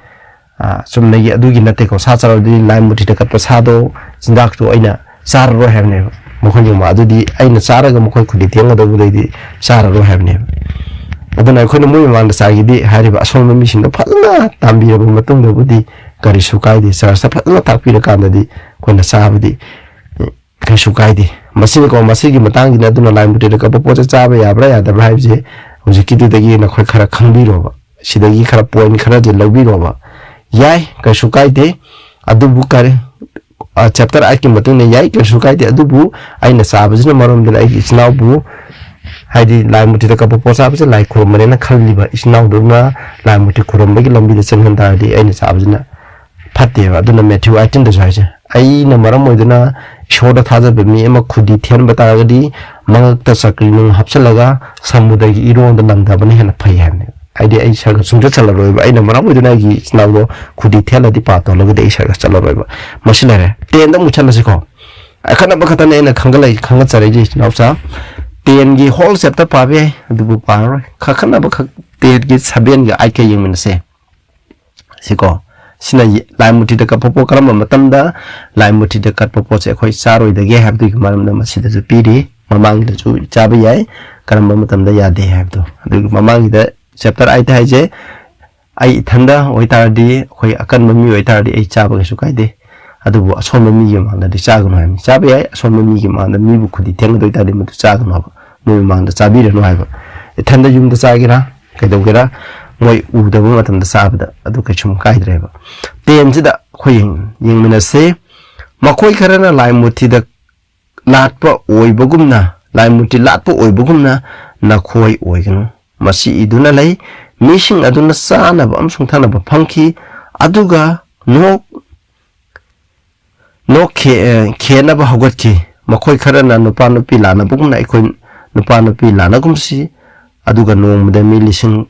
ꯑ, ꯆꯨꯝꯅꯒꯤ ꯑꯗꯨꯒꯤ ꯅꯠꯇꯦꯀꯣ꯫ ꯁꯥ ꯆꯥꯔꯔꯣꯏꯗꯤ ꯂꯥꯏ ꯃꯨꯔꯇꯤꯗ ꯀꯠꯄ ꯁꯥꯗꯣ, ꯆꯤꯟꯖꯥꯛꯇꯣ ꯑꯩꯅ ꯆꯥꯔꯔꯣꯏ ꯍꯥꯏꯕꯅꯦꯕ꯫ ꯃꯈꯣꯏꯒꯤ ꯃ-, ꯑꯗꯨꯗꯤ ꯑꯩꯅ ꯆꯥꯔꯒ ꯃꯈꯣꯏ ꯈꯨꯗꯤ ꯊꯦꯡꯒꯗꯧꯕꯗꯩꯗꯤ ꯆꯥꯔꯔꯣꯏ ꯍꯥꯏꯕꯅꯦꯕ꯫ ꯑꯗꯨꯅ ꯑꯩꯈꯣꯏꯅ ꯃꯣꯏ ꯃꯃꯥꯡꯗ ꯆꯥꯒꯦꯗꯤ ꯍꯥꯏꯔꯤꯕ ꯑꯁꯣꯟꯕ ꯃꯤꯁꯤꯡꯗꯣ ꯐꯖꯅ ꯇꯥꯟꯕꯤꯔꯕ ꯃꯇꯨꯡꯗꯕꯨꯗꯤ ꯀꯔꯤꯁꯨ ꯀꯥꯏꯗꯦ꯫ ꯆꯔꯆꯇ ꯐꯖꯅ ꯇꯥꯛꯄꯤꯔꯀꯥꯟꯗꯗꯤ ꯑꯩꯈꯣꯏꯅ ꯆꯥꯕꯗꯤ, ꯑꯦ, ꯀꯩꯁꯨ ꯀꯥꯏꯗꯦ꯫ ꯃꯁꯤꯅꯤꯀꯣ, ꯃꯁꯤꯒꯤ ꯃꯇꯥꯡꯒꯤꯅ ꯑꯗꯨꯅ ꯂꯥꯏ ꯃꯨꯔꯇꯤꯗ ꯀꯠꯄ ꯄꯣꯠꯁꯦ ꯆꯥꯕ ꯌꯥꯕ꯭ꯔꯥ ꯌꯥꯗꯕ꯭ꯔꯥ ꯍꯥꯏꯕꯁꯦ ꯍꯧꯖꯤꯛꯀꯤꯗꯨꯗꯒꯤ ꯅꯈꯣꯏ ꯈꯔ ꯈꯪꯕꯤꯔꯣꯕ꯫ ꯁꯤꯗꯒꯤ ꯈꯔ ꯄꯣꯏꯟ ꯈꯔꯁꯦ ꯂꯧꯕꯤꯔꯣꯕ꯫ ꯌꯥꯏ, ꯀꯩꯁꯨ ꯀꯥꯏꯗꯦ꯫ ꯑꯗꯨꯕꯨ ꯀꯔꯤ, ꯑ, ꯆꯦꯞꯇꯔ ꯑꯥꯏꯠꯀꯤ ꯃꯇꯨꯡꯗ ꯌꯥꯏ, ꯀꯩꯁꯨ ꯀꯥꯏꯗꯦ꯫ ꯑꯗꯨꯕꯨ ꯑꯩꯅ ꯆꯥꯕꯁꯤꯅ ꯃꯔꯝꯗꯨꯅ ꯑꯩꯒꯤ ꯏꯆꯤꯟ ꯏꯅꯥꯎꯕꯨ, ꯍꯥꯏꯗꯤ ꯂꯥꯏ ꯃꯨꯔꯇꯤꯗ ꯀꯠꯄ ꯄꯣꯠ ꯆꯥꯕꯁꯦ ꯂꯥꯏ ꯈꯨꯔꯨꯝꯕꯅꯦꯅ ꯈꯜꯂꯤꯕ ꯏꯆꯤꯟ ꯏꯅꯥꯎꯗꯨꯅ ꯂꯥꯏ ꯃꯨꯔꯇꯤ ꯈꯨꯔꯨꯝꯕꯒꯤ ꯂꯝꯕꯤꯗ ꯆꯪꯍꯟ ꯇꯥꯔꯗꯤ ꯑꯩꯅ ꯆꯥꯕꯁꯤꯅ ꯐꯠꯇꯦꯕ꯫ ꯑꯗꯨꯅ ꯃꯦꯊ꯭ꯌꯨ ꯑꯥꯏꯇꯤꯟꯗꯁꯨ ꯍꯥꯏꯁꯦ, ꯑꯩꯅ ꯃꯔꯝ ꯑꯣꯏꯗꯨꯅ ꯏꯁꯣꯔꯗ ꯊꯥꯖꯕ ꯃꯤ ꯑꯃ ꯈꯨꯗꯤ ꯊꯦꯟꯕ ꯇꯥꯔꯒꯗꯤ ꯃꯉꯛꯇ ꯆꯀ꯭ꯔꯤ ꯅꯨꯡ ꯍꯥꯞꯆꯤꯜꯂꯒ ꯁꯃꯨꯗ꯭ꯔꯒꯤ ꯏꯔꯣꯟꯗ ꯂꯪꯊꯕꯅ ꯍꯦꯟꯅ ꯐꯩ ꯍꯥꯏꯕꯅꯦꯕ꯫ ꯍꯥꯏꯗꯤ ꯑꯩ ꯁꯔꯒ ꯁꯨꯡꯆꯠ ꯆꯠꯂꯔꯣꯏꯕ, ꯑꯩꯅ ꯃꯔꯝ ꯑꯣꯏꯗꯨꯅ ꯑꯩꯒꯤ ꯏꯆꯤꯟ ꯏꯅꯥꯎꯗꯣ ꯈꯨꯗꯤ ꯊꯦꯜꯂꯗꯤ ꯄꯥꯞ ꯇꯧꯍꯜꯂꯒꯗꯤ ꯑꯩ ꯁꯔꯒ ꯆꯠꯂꯔꯣꯏꯕ꯫ ꯃꯁꯤ ꯂꯩꯔꯦ꯫ ꯇꯦꯟꯗ ꯑꯃꯨꯛ ꯆꯠꯂꯁꯤꯀꯣ꯫ ꯑꯈꯟꯅꯕ ꯈꯛꯇꯅꯦ ꯑꯩꯅ ꯈꯪꯒꯠꯂꯛꯏ-, ꯈꯪꯒꯠꯆꯔꯛꯏꯁꯦ ꯏꯆꯤꯟ ꯏꯅꯥꯎꯆꯥ꯫ ꯇꯦꯟꯒꯤ ꯍꯣꯜ ꯆꯦꯞꯇꯔ ꯄꯥꯕ ꯌꯥꯏ, ꯑꯗꯨꯕꯨ ꯄꯥꯔꯔꯣꯏ꯫ ꯈ-, ꯑꯈꯟꯅꯕ ꯈꯛ ꯇꯦꯟꯒꯤ ꯁꯕꯦꯟꯒ ꯑꯥꯏꯠꯀ ꯌꯦꯡꯃꯤꯟꯅꯁꯦ꯫ ꯁꯤꯀꯣ꯫ ꯁꯤꯅ ꯌꯦ-, ꯂꯥꯏ ꯃꯨꯔꯇꯤꯗ ꯀꯠꯄ ꯄꯣꯠ ꯀꯔꯝꯕ ꯃꯇꯝꯗ ꯂꯥꯏ ꯃꯨꯔꯇꯤꯗ ꯀꯠꯄ ꯄꯣꯠꯁꯦ ꯑꯩꯈꯣꯏ ꯆꯥꯔꯣꯏꯗꯒꯦ ꯍꯥꯏꯕꯗꯨꯒꯤ ꯃꯔꯝꯗ ꯃꯁꯤꯗꯁꯨ ꯄꯤꯔꯤ꯫ ꯃꯃꯥꯡꯒꯤꯗꯁꯨ ꯆꯥꯕ ꯌꯥꯏ, ꯀꯔꯝꯕ ꯃꯇꯝꯗ ꯌꯥꯗꯦ ꯍꯥꯏꯕꯗꯣ꯫ ꯑꯗꯨꯒꯤ ꯃꯃꯥꯡꯒꯤꯗ ꯆꯦꯞꯇꯔ ꯑꯥꯏꯠ ꯍꯥꯏꯁꯦ, ꯑꯩ ꯏꯊꯟꯗ ꯑꯣꯏꯇꯥꯔꯗꯤ, ꯑꯩꯈꯣꯏ ꯑꯀꯟꯕ ꯃꯤ ꯑꯣꯏꯇꯥꯔꯗꯤ ꯑꯩ ꯆꯥꯕ ꯀꯩꯁꯨ ꯀꯥꯏꯗꯦ, ꯑꯗꯨꯕꯨ ꯑꯁꯣꯟꯕ ꯃꯤꯒꯤ ꯃꯃꯥꯡꯗꯗꯤ ꯆꯥꯒꯅꯨ ꯍꯥꯏꯕꯅꯤ꯫ ꯆꯥꯕ ꯌꯥꯏ, ꯑꯁꯣꯟꯕ ꯃꯤꯒꯤ ꯃꯃꯥꯡꯗ ꯃꯤꯕꯨ ꯈꯨꯗꯤ ꯊꯦꯡꯒꯗꯣꯏ ꯇꯥꯔꯗꯤ ꯃꯗꯨ ꯆꯥꯒꯅꯨ ꯍꯥꯏꯕ, ꯃꯣꯏ ꯃꯃꯥꯡꯗ ꯆꯥꯕꯤꯔꯅꯨ ꯍꯥꯏꯕ꯫ ꯏꯊꯟꯗ ꯌꯨꯝꯗ ꯆꯥꯒꯦꯔꯥ ꯀꯩꯗꯧꯒꯦꯔꯥ, ꯃꯣꯏ ꯎꯗꯕ ꯃꯇꯝꯗ ꯆꯥꯕꯗ ꯑꯗꯨ ꯀꯩꯁꯨꯝ ꯀꯥꯏꯗ꯭ꯔꯦꯕ꯫ ꯇꯦꯟꯁꯤꯗ ꯑꯩꯈꯣꯏ ꯌꯦꯡ-, ꯌꯦꯡꯃꯤꯟꯅꯁꯦ꯫ ꯃꯈꯣꯏ ꯈꯔꯅ ꯂꯥꯏ ꯃꯨꯔꯇꯤꯗ ꯂꯥꯠꯄ ꯑꯣꯏꯕꯒꯨꯝꯅ, ꯂꯥꯏ ꯃꯨꯔꯇꯤ ꯂꯥꯠꯄ ꯑꯣꯏꯕꯒꯨꯝꯅ ꯅꯈꯣꯏ ꯑꯣꯏꯒꯅꯨ꯫ ꯃꯁꯤ ꯏꯗꯨꯅ ꯂꯩ, ꯃꯤꯁꯤꯡ ꯑꯗꯨꯅ ꯆꯥꯅꯕ ꯑꯃꯁꯨꯡ ꯊꯛꯅꯕ ꯐꯪꯈꯤ, ꯑꯗꯨꯒ ꯅꯣꯛ, ꯅꯣꯛ ꯈꯦ-, ꯑꯦ, ꯈꯦꯅꯕ ꯍꯧꯒꯠꯈꯤ꯫ ꯃꯈꯣꯏ ꯈꯔꯅ ꯅꯨꯄꯥ ꯅꯨꯄꯤ ꯂꯥꯟꯅꯕꯒꯨꯝꯅ ꯑꯩꯈꯣꯏ ꯅꯨꯄꯥ ꯅꯨꯄꯤ ꯂꯥꯟꯅꯒꯨꯝꯁꯤ, ꯑꯗꯨꯒ ꯅꯣꯡꯃꯗ ꯃꯤ ꯂꯤꯁꯤꯡ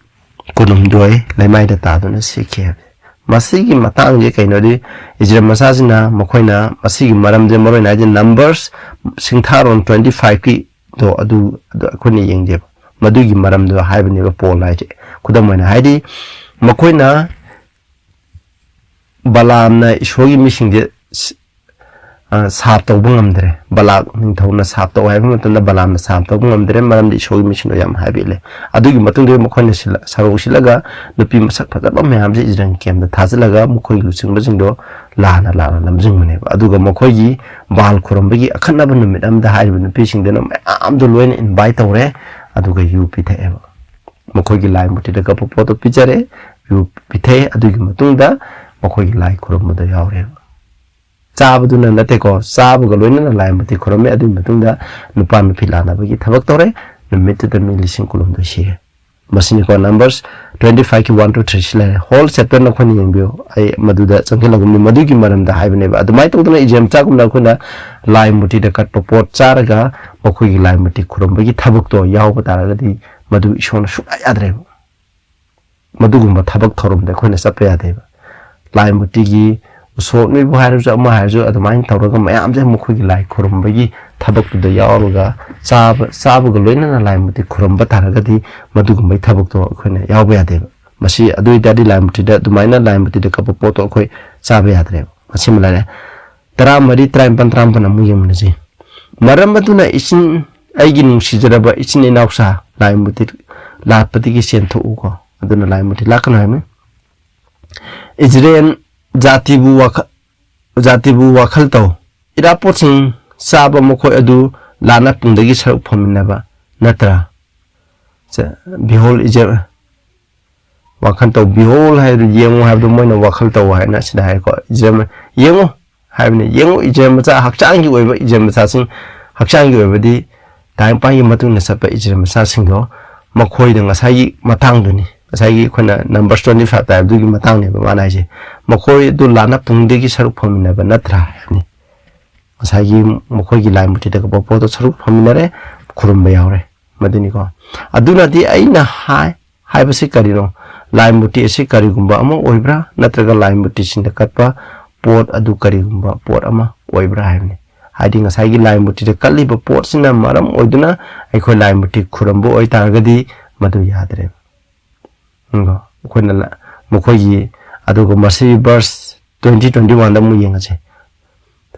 ꯀꯨꯟꯍꯨꯝꯗꯣꯏ ꯂꯩꯃꯥꯏꯗ ꯇꯥꯗꯨꯅ ꯁꯤꯈꯤ ꯍꯥꯏꯕ꯫ ꯃꯁꯤꯒꯤ ꯃꯇꯥꯡꯁꯦ ꯀꯩꯅꯣꯗꯤ, ꯏꯖꯔꯦꯜ ꯃꯆꯥꯁꯤꯅ ꯃꯈꯣꯏꯅ ꯃꯁꯤꯒꯤ ꯃꯔꯝꯁꯦ ꯃꯔꯨ ꯑꯣꯏꯅ ꯍꯥꯏꯗꯤ Numbers ꯁꯤꯡꯊꯥꯔꯣꯟ twenty five ꯀꯤꯗꯣ ꯑꯗꯨ, ꯑꯗꯨ ꯑꯩꯈꯣꯏꯅ ꯌꯦꯡꯖꯦꯕ꯫ ꯃꯗꯨꯒꯤ ꯃꯔꯝꯗꯣ ꯍꯥꯏꯕꯅꯦꯕ ꯄꯣꯜ ꯍꯥꯏꯁꯦ꯫ ꯈꯨꯗꯝ ꯑꯣꯏꯅ ꯍꯥꯏꯗꯤ, ꯃꯈꯣꯏꯅ ꯕꯂꯥꯝꯅ ꯏꯁꯣꯔꯒꯤ ꯃꯤꯁꯤꯡꯁꯦ ꯁ-, ꯑ, ꯁꯥꯞ ꯇꯧꯕ ꯉꯝꯗ꯭ꯔꯦ꯫ ꯕꯂꯥꯛ ꯅꯤꯡꯊꯧꯅ ꯁꯥꯞ ꯇꯧ ꯍꯥꯏꯕ ꯃꯇꯝꯗ ꯕꯂꯥꯝꯅ ꯁꯥꯞ ꯇꯧꯕ ꯉꯝꯗ꯭ꯔꯦ, ꯃꯔꯝꯗꯤ ꯏꯁꯣꯔꯒꯤ ꯃꯤꯁꯤꯡꯗꯣ ꯌꯥꯝ ꯍꯥꯏꯕꯤꯜꯂꯦ꯫ ꯑꯗꯨꯒꯤ ꯃꯇꯨꯡꯗ ꯃꯈꯣꯏꯅ ꯁꯤꯜꯂ-, ꯁꯔꯧ ꯁꯤꯜꯂꯒ ꯅꯨꯄꯤ ꯃꯁꯛ ꯐꯖꯕ ꯃꯌꯥꯝꯁꯦ ꯏꯖꯔꯦꯜ ꯀꯦꯝꯗ ꯊꯥꯖꯤꯜꯂꯒ ꯃꯈꯣꯏꯒꯤ ꯂꯨꯆꯤꯡꯕꯁꯤꯡꯗꯣ ꯂꯥꯟꯅ ꯂꯥꯟꯅ ꯂꯝꯖꯤꯡꯕꯅꯦꯕ꯫ ꯑꯗꯨꯒ ꯃꯈꯣꯏꯒꯤ ꯕꯥꯜ ꯈꯨꯔꯨꯝꯕꯒꯤ ꯑꯈꯟꯅꯕ ꯅꯨꯃꯤꯠ ꯑꯃꯗ ꯍꯥꯏꯔꯤꯕ ꯅꯨꯄꯤꯁꯤꯡꯗꯨꯅ ꯃꯌꯥꯝꯗꯣ ꯂꯣꯏꯅ invite ꯇꯧꯔꯦ, ꯑꯗꯨꯒ ꯌꯨ ꯄꯤꯊꯛꯑꯦꯕ꯫ ꯃꯈꯣꯏꯒꯤ ꯂꯥꯏ ꯃꯨꯔꯇꯤꯗ ꯀꯞꯄ ꯄꯣꯠꯇꯣ ꯄꯤꯖꯔꯦ, ꯌꯨ ꯄꯤꯊꯛꯑꯦ, ꯑꯗꯨꯒꯤ ꯃꯇꯨꯡꯗ ꯃꯈꯣꯏꯒꯤ ꯂꯥꯏ ꯈꯨꯔꯨꯝꯕꯗꯣ ꯌꯥꯎꯔꯦꯕ꯫ ꯆꯥꯕꯗꯨꯅ ꯅꯠꯇꯦꯀꯣ, ꯆꯥꯕꯒ ꯂꯣꯏꯅꯅ ꯂꯥꯏ ꯃꯨꯔꯇꯤ ꯈꯨꯔꯨꯝꯃꯦ꯫ ꯑꯗꯨꯒꯤ ꯃꯇꯨꯡꯗ ꯅꯨꯄꯥ ꯅꯨꯄꯤ ꯂꯥꯟꯅꯕꯒꯤ ꯊꯕꯛ ꯇꯧꯔꯦ꯫ ꯅꯨꯃꯤꯠꯇꯨꯗ ꯃꯤ ꯂꯤꯁꯤꯡ ꯀꯨꯟꯍꯨꯝꯗꯣꯏ ꯁꯤꯔꯦ꯫ ꯃꯁꯤꯅꯤꯀꯣ, Numbers twenty five ꯀꯤ one to three ꯁꯤ ꯂꯩꯔꯦ꯫ Whole chapter ꯅꯈꯣꯏꯅ ꯌꯦꯡꯕꯤꯌꯨ, ꯑꯩ ꯃꯗꯨꯗ ꯆꯪꯁꯤꯜꯂꯒꯨꯝꯅꯤ꯫ ꯃꯗꯨꯒꯤ ꯃꯔꯝꯗ ꯍꯥꯏꯕꯅꯦꯕ꯫ ꯑꯗꯨꯃꯥꯏꯅ ꯇꯧꯗꯅ ꯏꯖꯔꯦꯜ ꯃꯆꯥꯒꯨꯝꯅ ꯑꯩꯈꯣꯏꯅ ꯂꯥꯏ ꯃꯨꯔꯇꯤꯗ ꯀꯠꯄ ꯄꯣꯠ ꯆꯥꯔꯒ ꯃꯈꯣꯏꯒꯤ ꯂꯥꯏ ꯃꯨꯔꯇꯤ ꯈꯨꯔꯨꯝꯕꯒꯤ ꯊꯕꯛꯇꯣ ꯌꯥꯎꯕ ꯇꯥꯔꯒꯗꯤ ꯃꯗꯨ ꯏꯁꯣꯔꯅ ꯁꯨꯡꯌꯥ ꯌꯥꯗ꯭ꯔꯦꯕ꯫ ꯃꯗꯨꯒꯨꯝꯕ ꯊꯕꯛ ꯊꯧꯔꯝꯗ ꯑꯩꯈꯣꯏꯅ ꯆꯠꯄ ꯌꯥꯗꯦꯕ꯫ ꯂꯥꯏ ꯃꯨꯔꯇꯤꯒꯤ ꯎꯁꯣꯞꯅꯤꯕꯨ ꯍꯥꯏꯔꯁꯨ, ꯑꯃ ꯍꯥꯏꯔꯁꯨ, ꯑꯗꯨꯃꯥꯏꯅ ꯇꯧꯔꯒ ꯃꯌꯥꯝꯁꯦ ꯃꯈꯣꯏꯒꯤ ꯂꯥꯏ ꯈꯨꯔꯨꯝꯕꯒꯤ ꯊꯕꯛꯇꯨꯗ ꯌꯥꯎꯔꯒ ꯆꯥꯕ, ꯆꯥꯕꯒ ꯂꯣꯏꯅꯅ ꯂꯥꯏ ꯃꯨꯔꯇꯤ ꯈꯨꯔꯨꯝꯕ ꯇꯥꯔꯒꯗꯤ ꯃꯗꯨꯒꯨꯝꯕꯒꯤ ꯊꯕꯛꯇꯣ ꯑꯩꯈꯣꯏꯅ ꯌꯥꯎꯕ ꯌꯥꯗꯦꯕ꯫ ꯃꯁꯤ ꯑꯗꯨ ꯑꯣꯏꯇꯥꯔꯗꯤ ꯂꯥꯏ ꯃꯨꯔꯇꯤꯗ ꯑꯗꯨꯃꯥꯏꯅ ꯂꯥꯏ ꯃꯨꯔꯇꯤꯗ ꯀꯞꯄ ꯄꯣꯠꯇꯣ ꯑꯩꯈꯣꯏ ꯆꯥꯕ ꯌꯥꯗ꯭ꯔꯦꯕ꯫ ꯃꯁꯤꯃ ꯂꯩꯔꯦ꯫ ꯇꯔꯥꯃꯔꯤ, ꯇꯔꯥꯅꯤꯄꯥꯟ, ꯇꯔꯥꯃꯥꯄꯟ ꯑꯃꯨꯛ ꯌꯦꯡꯃꯤꯟꯅꯁꯤ꯫ ꯃꯔꯝ ꯑꯗꯨꯅ ꯏꯆꯤꯟ, ꯑꯩꯒꯤ ꯅꯨꯡꯁꯤꯖꯔꯕ ꯏꯆꯤꯟ ꯏꯅꯥꯎꯁꯥ, ꯂꯥꯏ ꯃꯨꯔꯇꯤ ꯂꯥꯠꯄꯗꯒꯤ ꯆꯦꯟꯊꯣꯛꯎꯀꯣ꯫ ꯑꯗꯨꯅ ꯂꯥꯏ ꯃꯨꯔꯇꯤ ꯂꯥꯠꯀꯅꯨ ꯍꯥꯏꯕꯅꯤ꯫ ꯏꯖꯔꯦꯜ ꯖꯥꯇꯤꯕꯨ ꯋꯥꯈ-, ꯖꯥꯇꯤꯕꯨ ꯋꯥꯈꯜ ꯇꯧ꯫ ꯏꯔꯥꯄꯣꯠꯁꯤꯡ ꯆꯥꯕ ꯃꯈꯣꯏ ꯑꯗꯨ ꯂꯥꯟꯅ ꯄꯨꯡꯗꯒꯤ ꯁꯔꯨꯛ ꯐꯪꯃꯤꯟꯅꯕ ꯅꯠꯇ꯭ꯔꯥ? ꯆ-, Behold, ꯏꯖꯔꯦꯜ, ꯋꯥꯈꯜ ꯇꯧ, behold ꯍꯥꯏꯕꯗꯨ ꯌꯦꯡꯉꯨ ꯍꯥꯏꯕꯗꯨ ꯃꯣꯏꯅ ꯋꯥꯈꯜ ꯇꯧ ꯍꯥꯏꯅ ꯁꯤꯗ ꯍꯥꯏꯀꯣ꯫ ꯏꯖꯔꯦꯜ, ꯌꯦꯡꯉꯨ ꯍꯥꯏꯕꯅꯤ꯫ ꯌꯦꯡꯉꯨ, ꯏꯖꯔꯦꯜ ꯃꯆꯥ, ꯍꯛꯆꯥꯡꯒꯤ ꯑꯣꯏꯕ ꯏꯖꯔꯦꯜ ꯃꯆꯥꯁꯤꯡ, ꯍꯛꯆꯥꯡꯒꯤ ꯑꯣꯏꯕꯗꯤ ꯇꯥꯏꯕꯪꯄꯥꯟꯒꯤ ꯃꯇꯨꯡ ꯏꯟꯅ ꯆꯠꯄ ꯏꯖꯔꯦꯜ ꯃꯆꯥꯁꯤꯡꯗꯣ ꯃꯈꯣꯏꯗ ꯉꯁꯥꯏꯒꯤ ꯃꯇꯥꯡꯗꯨꯅꯤ꯫ ꯉꯁꯥꯏꯒꯤ ꯑꯩꯈꯣꯏꯅ Numbers twenty five ꯍꯥꯏꯕꯗꯨꯒꯤ ꯃꯇꯥꯡꯅꯦꯕ ꯃꯥꯅ ꯍꯥꯏꯁꯦ꯫ ꯃꯈꯣꯏ ꯑꯗꯨ ꯂꯥꯟꯅ ꯄꯨꯡꯗꯒꯤ ꯁꯔꯨꯛ ꯐꯪꯃꯤꯟꯅꯕ ꯅꯠꯇ꯭ꯔꯥ ꯍꯥꯏꯕꯅꯤ꯫ ꯉꯁꯥꯏꯒꯤ ꯃꯈꯣꯏꯒꯤ ꯂꯥꯏ ꯃꯨꯔꯇꯤꯗ ꯀꯠꯄ ꯄꯣꯠꯇꯣ ꯁꯔꯨꯛ ꯐꯪꯃꯤꯟꯅꯔꯦ, ꯈꯨꯔꯨꯝꯕ ꯌꯥꯎꯔꯦ꯫ ꯃꯗꯨꯅꯤꯀꯣ꯫ ꯑꯗꯨꯅꯗꯤ ꯑꯩꯅ ꯍꯥꯏ, ꯍꯥꯏꯕꯁꯤ ꯀꯔꯤꯅꯣ? ꯂꯥꯏ ꯃꯨꯔꯇꯤ ꯑꯁꯤ ꯀꯔꯤꯒꯨꯝꯕ ꯑꯃ ꯑꯣꯏꯕ꯭ꯔꯥ, ꯅꯠꯇ꯭ꯔꯒ ꯂꯥꯏ ꯃꯨꯔꯇꯤꯁꯤꯡꯗ ꯀꯠꯄ ꯄꯣꯠ ꯑꯗꯨ ꯀꯔꯤꯒꯨꯝꯕ ꯄꯣꯠ ꯑꯃ ꯑꯣꯏꯕ꯭ꯔꯥ ꯍꯥꯏꯕꯅꯤ꯫ ꯍꯥꯏꯗꯤ ꯉꯁꯥꯏꯒꯤ ꯂꯥꯏ ꯃꯨꯔꯇꯤꯗ ꯀꯠꯂꯤꯕ ꯄꯣꯠꯁꯤꯅ ꯃꯔꯝ ꯑꯣꯏꯗꯨꯅ ꯑꯩꯈꯣꯏ ꯂꯥꯏ ꯃꯨꯔꯇꯤ ꯈꯨꯔꯝꯕ ꯑꯣꯏꯇꯥꯔꯒꯗꯤ ꯃꯗꯨ ꯌꯥꯗ꯭ꯔꯦꯕ꯫ ꯎꯝ, ꯑꯩꯈꯣꯏꯅ ꯂ-, ꯃꯈꯣꯏꯒꯤ, ꯑꯗꯨꯒ ꯃꯁꯤꯒꯤ verse twenty, twenty-one ꯗ ꯑꯃꯨꯛ ꯌꯦꯡꯉꯁꯦ꯫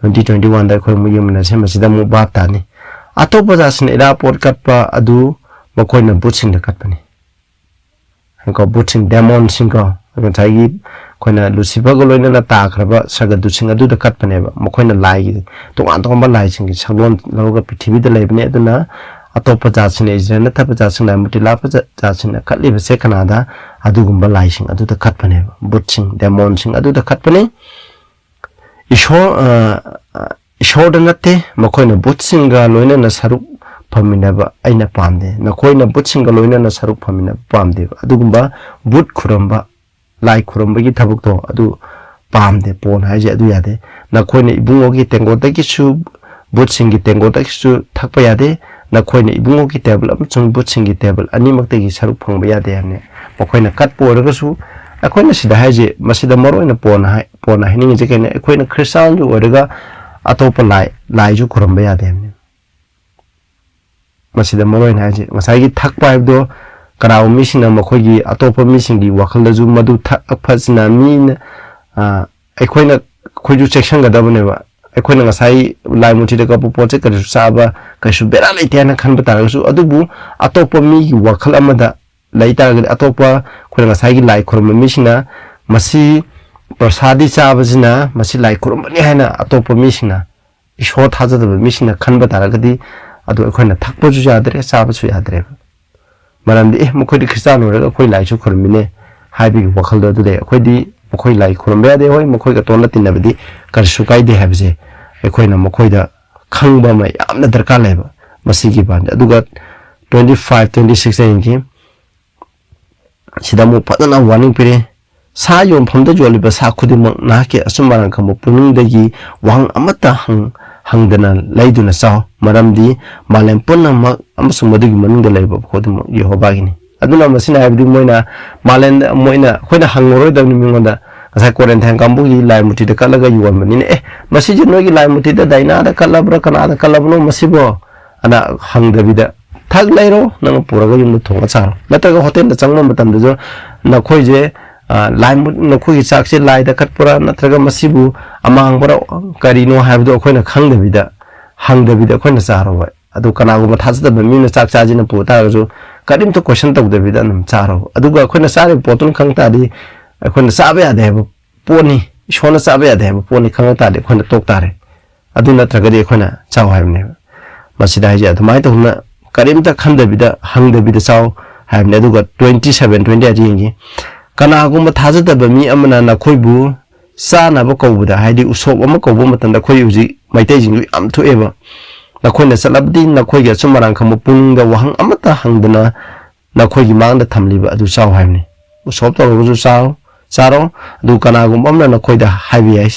Twenty, twenty-one ꯗ ꯑꯩꯈꯣꯏ ꯑꯃꯨꯛ ꯌꯦꯡꯃꯤꯟꯅꯁꯦ꯫ ꯃꯁꯤꯗ ꯑꯃꯨꯛ ꯚꯥꯞ ꯇꯥꯅꯤ꯫ ꯑꯇꯣꯞꯄ ꯖꯥꯠꯁꯤꯡꯅ ꯏꯔꯥ ꯄꯣꯠ ꯀꯠꯄ ꯑꯗꯨ ꯃꯈꯣꯏꯅ ꯕꯨꯠꯁꯤꯡꯗ ꯀꯠꯄꯅꯤ꯫ ꯀꯣ, ꯕꯨꯠꯁꯤꯡ, ꯗꯦꯃꯣꯟꯁꯤꯡ ꯀꯣ, ꯉꯁꯥꯏꯒꯤ ꯑꯩꯈꯣꯏꯅ ꯂꯨꯁꯤꯐꯔꯒ ꯂꯣꯏꯅꯅ ꯇꯥꯈ꯭ꯔꯕ ꯁꯔꯒꯗꯨꯠꯁꯤꯡ ꯑꯗꯨꯗ ꯀꯠꯄꯅꯦꯕ꯫ ꯃꯈꯣꯏꯅ ꯂꯥꯏꯒꯤ, ꯇꯣꯉꯥꯟ ꯇꯣꯉꯥꯟꯕ ꯂꯥꯏꯁꯤꯡꯒꯤ ꯁꯛꯂꯣꯟ ꯂꯧꯔꯒ ꯄ꯭ꯔꯤꯊꯤꯕꯤꯗ ꯂꯩꯕꯅꯦ꯫ ꯑꯗꯨꯅ ꯑꯇꯣꯞꯄ ꯖꯥꯠꯁꯤꯡꯅ, ꯏꯖꯔꯦꯜ ꯅꯠꯇꯕ ꯖꯥꯠꯁꯤꯡ, ꯂꯥꯏ ꯃꯨꯔꯇꯤ ꯂꯥꯠꯄ ꯖꯥ-, ꯖꯥꯠꯁꯤꯡꯅ ꯀꯠꯂꯤꯕꯁꯦ ꯀꯅꯥꯗ? ꯑꯗꯨꯒꯨꯝꯕ ꯂꯥꯏꯁꯤꯡ ꯑꯗꯨꯗ ꯀꯠꯄꯅꯦꯕ꯫ ꯕꯨꯠꯁꯤꯡ, ꯗꯦꯃꯣꯟꯁꯤꯡ ꯑꯗꯨꯗ ꯀꯠꯄꯅꯤ꯫ ꯏꯁꯣꯔ, ꯑ, ꯑ, ꯏꯁꯣꯔꯗ ꯅꯠꯇꯦ, ꯃꯈꯣꯏꯅ ꯕꯨꯠꯁꯤꯡꯒ ꯂꯣꯏꯅꯅ ꯁꯔꯨꯛ ꯐꯝꯃꯤꯟꯅꯕ ꯑꯩꯅ ꯄꯥꯝꯗꯦ꯫ ꯅꯈꯣꯏꯅ ꯕꯨꯠꯁꯤꯡꯒ ꯂꯣꯏꯅꯅ ꯁꯔꯨꯛ ꯐꯝꯃꯤꯟꯅꯕ ꯄꯥꯝꯗꯦꯕ꯫ ꯑꯗꯨꯒꯨꯝꯕ ꯕꯨꯠ ꯈꯨꯔꯝꯕ, ꯂꯥꯏ ꯈꯨꯔꯝꯕꯒꯤ ꯊꯕꯛꯇꯣ ꯑꯗꯨ ꯄꯥꯝꯗꯦ꯫ ꯄꯣꯟ ꯍꯥꯏꯁꯦ ꯑꯗꯨ ꯌꯥꯗꯦ꯫ ꯅꯈꯣꯏꯅ ꯏꯕꯨꯡꯉꯣꯒꯤ ꯇꯦꯡꯀꯣꯠꯇꯒꯤꯁꯨ, ꯕꯨꯠꯁꯤꯡꯒꯤ ꯇꯦꯡꯀꯣꯠꯇꯒꯤꯁꯨ ꯊꯛꯄ ꯌꯥꯗꯦ꯫ ꯅꯈꯣꯏꯅ ꯏꯕꯨꯡꯉꯣꯒꯤ ꯇꯦꯕꯜ ꯑꯃꯁꯨꯡ ꯕꯨꯠꯁꯤꯡꯒꯤ ꯇꯦꯕꯜ ꯑꯅꯤꯃꯛꯇꯒꯤ ꯁꯔꯨꯛ ꯐꯪꯕ ꯌꯥꯗꯦ ꯍꯥꯏꯕꯅꯤ꯫ ꯃꯈꯣꯏꯅ ꯀꯠꯄ ꯑꯣꯏꯔꯒꯁꯨ, ꯑꯩꯈꯣꯏꯅ ꯁꯤꯗ ꯍꯥꯏꯁꯦ, ꯃꯁꯤꯗ ꯃꯔꯨ ꯑꯣꯏꯅ ꯄꯣꯟꯅ ꯍꯥꯏ-, ꯄꯣꯟꯅ ꯍꯥꯏꯅꯤꯡꯉꯤꯁꯦ ꯀꯩꯅꯣ? ꯑꯩꯈꯣꯏꯅ ꯈ꯭ꯔꯤꯁꯇꯥꯟꯁꯨ ꯑꯣꯏꯔꯒ ꯑꯇꯣꯞꯄ ꯂꯥꯏ, ꯂꯥꯏꯁꯨ ꯈꯨꯔꯨꯝꯕ ꯌꯥꯗꯦ ꯍꯥꯏꯕꯅꯤ꯫ ꯃꯁꯤꯗ ꯃꯔꯨ ꯑꯣꯏꯅ ꯍꯥꯏꯁꯦ, ꯉꯁꯥꯏꯒꯤ ꯊꯛꯄ ꯍꯥꯏꯕꯗꯣ, ꯀꯅꯥꯒꯨꯝꯕ ꯃꯤꯁꯤꯡꯅ ꯃꯈꯣꯏꯒꯤ ꯑꯇꯣꯞꯄ ꯃꯤꯁꯤꯡꯒꯤ ꯋꯥꯈꯜꯗꯁꯨ ꯃꯗꯨ ꯊꯛꯄꯁꯤꯅ ꯃꯤꯅ, ꯑ, ꯑꯩꯈꯣꯏꯅ, ꯑꯩꯈꯣꯏꯁꯨ ꯆꯦꯛꯁꯤꯟꯒꯗꯕꯅꯦꯕ꯫ ꯑꯩꯈꯣꯏꯅ ꯉꯁꯥꯏ ꯂꯥꯏ ꯃꯨꯔꯇꯤꯗ ꯀꯠꯄ ꯄꯣꯠꯁꯦ ꯀꯔꯤꯁꯨ ꯆꯥꯕ, ꯀꯩꯁꯨ ꯕꯦꯔꯥ ꯂꯩꯇꯦ ꯍꯥꯏꯅ ꯈꯟꯕ ꯇꯥꯔꯒꯁꯨ, ꯑꯗꯨꯕꯨ ꯑꯇꯣꯞꯄ ꯃꯤꯒꯤ ꯋꯥꯈꯜ ꯑꯃꯗ ꯂꯩ ꯇꯥꯔꯒꯗꯤ, ꯑꯇꯣꯞꯄ ꯑꯩꯈꯣꯏꯅ ꯉꯁꯥꯏꯒꯤ ꯂꯥꯏ ꯈꯨꯔꯨꯝꯕ ꯃꯤꯁꯤꯡꯅ ꯃꯁꯤ ꯄ꯭ꯔꯁꯥꯗꯤ ꯆꯥꯕꯁꯤꯅ ꯃꯁꯤ ꯂꯥꯏ ꯈꯨꯔꯨꯝꯕꯅꯤ ꯍꯥꯏꯅ ꯑꯇꯣꯞꯄ ꯃꯤꯁꯤꯡꯅ, ꯏꯁꯣꯔ ꯊꯥꯖꯗꯕ ꯃꯤꯁꯤꯡꯅ ꯈꯟꯕ ꯇꯥꯔꯒꯗꯤ, ꯑꯗꯨ ꯑꯩꯈꯣꯏꯅ ꯊꯛꯄꯁꯨ ꯌꯥꯗ꯭ꯔꯦ, ꯆꯥꯕꯁꯨ ꯌꯥꯗ꯭ꯔꯦꯕ꯫ ꯃꯔꯝꯗꯤ, "ꯑꯦ, ꯃꯈꯣꯏꯗꯤ ꯈ꯭ꯔꯤꯁꯇꯥꯟ ꯑꯣꯏꯔꯒ ꯑꯩꯈꯣꯏ ꯂꯥꯏꯁꯨ ꯈꯨꯔꯨꯝꯃꯤꯅꯦ" ꯍꯥꯏꯕꯒꯤ ꯋꯥꯈꯜꯗꯣ ꯑꯗꯨ ꯂꯩ꯫ ꯑꯩꯈꯣꯏꯗꯤ ꯃꯈꯣꯏ ꯂꯥꯏ ꯈꯨꯔꯨꯝꯕ ꯌꯥꯗꯦ, ꯍꯣꯏ, ꯃꯈꯣꯏꯒ ꯇꯣꯟꯅ ꯇꯤꯟꯅꯕꯗꯤ ꯀꯔꯤꯁꯨ ꯀꯥꯏꯗꯦ ꯍꯥꯏꯕꯁꯦ ꯑꯩꯈꯣꯏꯅ ꯃꯈꯣꯏꯗ ꯈꯪꯕ ꯑꯃ ꯌꯥꯝꯅ ꯗꯔꯀꯥꯔ ꯂꯩꯕ꯫ ꯃꯁꯤꯒꯤ ꯕꯥꯟꯗ꯫ ꯑꯗꯨꯒ twenty five, twenty six ꯌꯦꯡꯈꯤ꯫ ꯁꯤꯗ ꯑꯃꯨꯛ ꯐꯖꯅ warning ꯄꯤꯔꯦ꯫ "ꯁꯥ ꯌꯣꯟꯐꯝꯗ ꯌꯣꯜꯂꯤꯕ ꯁꯥ ꯈꯨꯗꯤꯡꯃꯛ ꯅꯍꯥꯛꯀꯤ ꯑꯆꯨꯝ ꯑꯔꯥꯟ ꯈꯪꯕ ꯄꯨꯛꯅꯤꯡꯗꯒꯤ ꯋꯥꯍꯪ ꯑꯃꯠꯇ ꯍꯪ-, ꯍꯪꯗꯅ ꯂꯩꯗꯨꯅ ꯆꯥꯎ, ꯃꯔꯝꯗꯤ ꯃꯥꯂꯦꯝ ꯄꯨꯝꯅꯃꯛ ꯑꯃꯁꯨꯡ ꯃꯗꯨꯒꯤ ꯃꯅꯨꯡꯗ ꯂꯩꯕ ꯈꯨꯗꯤꯡꯃꯛ ꯌꯦꯍꯣꯚꯥꯒꯤꯅꯤ"꯫ ꯑꯗꯨꯅ ꯃꯁꯤꯅ ꯍꯥꯏꯕꯗꯤ ꯃꯣꯏꯅ ꯃꯥꯂꯦꯝꯗ, ꯃꯣꯏꯅ, ꯑꯩꯈꯣꯏꯅ ꯍꯪꯉꯔꯣꯏꯗꯕꯅꯤ ꯃꯤꯉꯣꯟꯗ, "ꯉꯁꯥꯏ ꯀꯣꯔꯤꯟꯊꯤꯌꯥꯟ ꯀꯥꯡꯕꯨꯒꯤ ꯂꯥꯏ ꯃꯨꯔꯇꯤꯗ ꯀꯠꯂꯒ ꯌꯣꯟꯕꯅꯤꯅ, ꯑꯦ, ꯃꯁꯤꯁꯦ ꯅꯣꯏꯒꯤ ꯂꯥꯏ ꯃꯨꯔꯇꯤꯗ ꯗꯥꯏꯅꯥꯗ ꯀꯠꯂꯕ꯭ꯔꯥ, ꯀꯅꯥꯗ ꯀꯠꯂꯕꯅꯣ ꯃꯁꯤꯕꯣ?" ꯑꯅ ꯍꯪꯗꯕꯤꯗ, "ꯊꯛ ꯂꯩꯔꯣ, ꯅꯪ ꯄꯨꯔꯒ ꯌꯨꯝꯗ ꯊꯣꯡꯉ ꯆꯥꯔꯣ"꯫ ꯅꯠꯇ꯭ꯔꯒ ꯍꯣꯇꯦꯜꯗ ꯆꯪꯕ ꯃꯇꯝꯗꯁꯨ, "ꯅꯈꯣꯏꯁꯦ, ꯑ, ꯂꯥꯏ ꯃꯨ-, ꯅꯈꯣꯏꯒꯤ ꯆꯥꯛꯁꯦ ꯂꯥꯏꯗ ꯀꯠꯄ꯭ꯔꯥ, ꯅꯠꯇ꯭ꯔꯒ ꯃꯁꯤꯕꯨ ꯑꯃꯥꯡꯕꯔꯥ, ꯀꯔꯤꯅꯣ ꯍꯥꯏꯕꯗꯣ ꯑꯩꯈꯣꯏꯅ ꯈꯪꯗꯕꯤꯗ, ꯍꯪꯗꯕꯤꯗ ꯑꯩꯈꯣꯏꯅ ꯆꯥꯔꯣꯕ"꯫ ꯑꯗꯨ ꯀꯅꯥꯒꯨꯝꯕ ꯊꯥꯖꯗꯕ ꯃꯤꯅ ꯆꯥꯛ ꯆꯥꯁꯤꯅ ꯄꯨ ꯇꯥꯔꯒꯁꯨ, ꯀꯔꯤꯝꯇ ꯀꯣꯏꯁꯟ ꯇꯧꯗꯕꯤꯗ ꯑꯗꯨꯝ ꯆꯥꯔꯣꯕ꯫ ꯑꯗꯨꯒ ꯑꯩꯈꯣꯏꯅ ꯆꯥꯔꯤꯕ ꯄꯣꯠꯇꯨꯅ ꯈꯪ ꯇꯥꯔꯗꯤ, ꯑꯩꯈꯣꯏꯅ ꯆꯥꯕ ꯌꯥꯗꯦ ꯍꯥꯏꯕ ꯄꯣꯠꯅꯤ, ꯏꯁꯣꯔꯅ ꯆꯥꯕ ꯌꯥꯗꯦ ꯍꯥꯏꯕ ꯄꯣꯠꯅꯤ ꯈꯪꯉ ꯇꯥꯔꯗꯤ ꯑꯩꯈꯣꯏꯅ ꯇꯣꯛ ꯇꯥꯔꯦ꯫ ꯑꯗꯨ ꯅꯠꯇ꯭ꯔꯒꯗꯤ ꯑꯩꯈꯣꯏꯅ ꯆꯥꯎ ꯍꯥꯏꯕꯅꯦꯕ꯫ ꯃꯁꯤꯗ ꯍꯥꯏꯁꯦ ꯑꯗꯨꯃꯥꯏꯅ ꯇꯧꯗꯅ ꯀꯔꯤꯝꯇ ꯈꯟꯗꯕꯤꯗ, ꯍꯪꯗꯕꯤꯗ ꯆꯥꯎ ꯍꯥꯏꯕꯅꯦ꯫ ꯑꯗꯨꯒ twenty seven, twenty eight ꯌꯦꯡꯒꯦ꯫ "ꯀꯅꯥꯒꯨꯝꯕ ꯊꯥꯖꯗꯕ ꯃꯤ ꯑꯃꯅ ꯅꯈꯣꯏꯕꯨ ꯆꯥꯅꯕ ꯀꯧꯕꯗ", ꯍꯥꯏꯗꯤ ꯎꯁꯣꯞ ꯑꯃ ꯀꯧꯕ ꯃꯇꯝꯗ ꯑꯩꯈꯣꯏ ꯍꯧꯖꯤꯛ ꯃꯩꯇꯩꯁꯤꯡꯁꯨ ꯌꯥꯝ ꯊꯣꯛꯑꯦꯕ, "ꯅꯈꯣꯏꯅ ꯆꯠꯂꯕꯗꯤ ꯅꯈꯣꯏꯒꯤ ꯑꯆꯨꯝ ꯑꯔꯥꯟ ꯈꯪꯕ ꯄꯨꯛꯅꯤꯡꯗ ꯋꯥꯍꯪ ꯑꯃꯠꯇ ꯍꯪꯗꯅ ꯅꯈꯣꯏꯒꯤ ꯃꯥꯡꯗ ꯊꯝꯂꯤꯕ ꯑꯗꯨ ꯆꯥꯎ" ꯍꯥꯏꯕꯅꯤ꯫ ꯎꯁꯣꯞ ꯇꯧꯔꯒꯁꯨ ꯆꯥꯎ, ꯆꯥꯔꯣ꯫ ꯑꯗꯨ ꯀꯅꯥꯒꯨꯝꯕ ꯑꯃꯅ ꯅꯈꯣꯏꯗ ꯍꯥꯏꯕ ꯌꯥꯏ,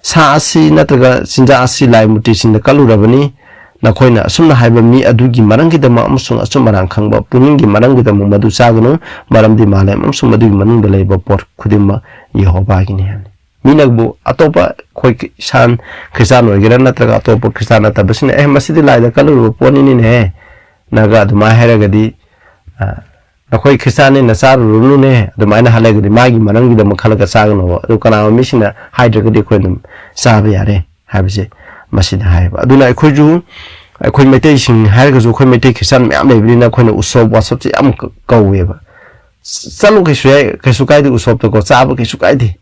"ꯁꯥ ꯑꯁꯤ ꯅꯠꯇ꯭ꯔꯒ ꯆꯤꯟꯖꯥꯛ ꯑꯁꯤ ꯂꯥꯏ ꯃꯨꯔꯇꯤꯁꯤꯡꯗ ꯀꯠꯂꯨꯔꯕꯅꯤ", ꯅꯈꯣꯏꯅ ꯑꯁꯨꯝꯅ ꯍꯥꯏꯕ ꯃꯤ ꯑꯗꯨꯒꯤ ꯃꯔꯝꯒꯤꯗꯃꯛ ꯑꯃꯁꯨꯡ ꯑꯆꯨꯝ ꯑꯔꯥꯟ ꯈꯪꯕ ꯄꯨꯛꯅꯤꯡꯒꯤ ꯃꯔꯝꯒꯤꯗꯃꯛ ꯃꯗꯨ ꯆꯥꯒꯅꯨ, ꯃꯔꯝꯗꯤ ꯃꯥꯂꯦꯝ ꯑꯃꯁꯨꯡ ꯃꯗꯨꯒꯤ ꯃꯅꯨꯡꯗ ꯂꯩꯕ ꯄꯣꯠ ꯈꯨꯗꯤꯡꯃꯛ ꯌꯦꯍꯣꯚꯥꯒꯤꯅꯤ ꯍꯥꯏꯕꯅꯤ꯫ ꯃꯤꯅꯕꯨ, ꯑꯇꯣꯞꯄ ꯑꯩꯈꯣꯏ ꯈ꯭ꯔꯤꯁꯇꯥꯟ, ꯈ꯭ꯔꯤꯁꯇꯥꯟ ꯑꯣꯏꯒꯦꯔꯥ ꯅꯠꯇ꯭ꯔꯒ ꯑꯇꯣꯞꯄ ꯈ꯭ꯔꯤꯁꯇꯥꯟ ꯅꯠꯇꯕꯁꯤꯡꯅ, "ꯑꯦ, ꯃꯁꯤꯗꯤ ꯂꯥꯏꯗ ꯀꯠꯂꯨꯔꯕ ꯄꯣꯠꯅꯤꯅꯦꯍꯦ" ꯅꯒ ꯑꯗꯨꯃꯥꯏꯅ ꯍꯥꯏꯔꯒꯗꯤ, ꯑ, "ꯅꯈꯣꯏ ꯈ꯭ꯔꯤꯁꯇꯥꯟꯅꯤꯅ ꯆꯥꯔꯨꯔꯅꯨꯅꯦ" ꯑꯗꯨꯃꯥꯏꯅ ꯍꯥꯏꯔꯒꯗꯤ, ꯃꯥꯒꯤ ꯃꯔꯝꯒꯤꯗꯃꯛ ꯈꯜꯂꯒ ꯆꯥꯒꯅꯣꯕ꯫ ꯑꯗꯨ ꯀꯅꯥꯒꯨꯝꯕ ꯃꯤꯁꯤꯡꯅ ꯍꯥꯏꯗ꯭ꯔꯒꯗꯤ ꯑꯩꯈꯣꯏ ꯑꯗꯨꯝ ꯆꯥꯕ ꯌꯥꯔꯦ ꯍꯥꯏꯕꯁꯦ ꯃꯁꯤꯗ ꯍꯥꯏꯌꯦꯕ꯫ ꯑꯗꯨꯅ ꯑꯩꯈꯣꯏꯁꯨ, ꯑꯩꯈꯣꯏ ꯃꯩꯇꯩꯁꯤꯡ ꯍꯥꯏꯔꯒꯁꯨ, ꯑꯩꯈꯣꯏ ꯃꯩꯇꯩ ꯈ꯭ꯔꯤꯁꯇꯥꯟ ꯃꯌꯥꯝ ꯂꯩꯕꯅꯤꯅ ꯑꯩꯈꯣꯏꯅ ꯎꯁꯣꯞ ꯋꯥꯁꯣꯞꯁꯦ ꯌꯥꯝ ꯀ-, ꯀꯧꯋꯦꯕ꯫ ꯆꯠꯂꯨ ꯀꯩꯁꯨ ꯌꯥꯏ, ꯀꯩꯁꯨ ꯀꯥꯏꯗꯦ, ꯎꯁꯣꯞꯇꯀꯣ ꯆꯥꯕ ꯀꯩꯁꯨ ꯀꯥꯏꯗꯦ꯫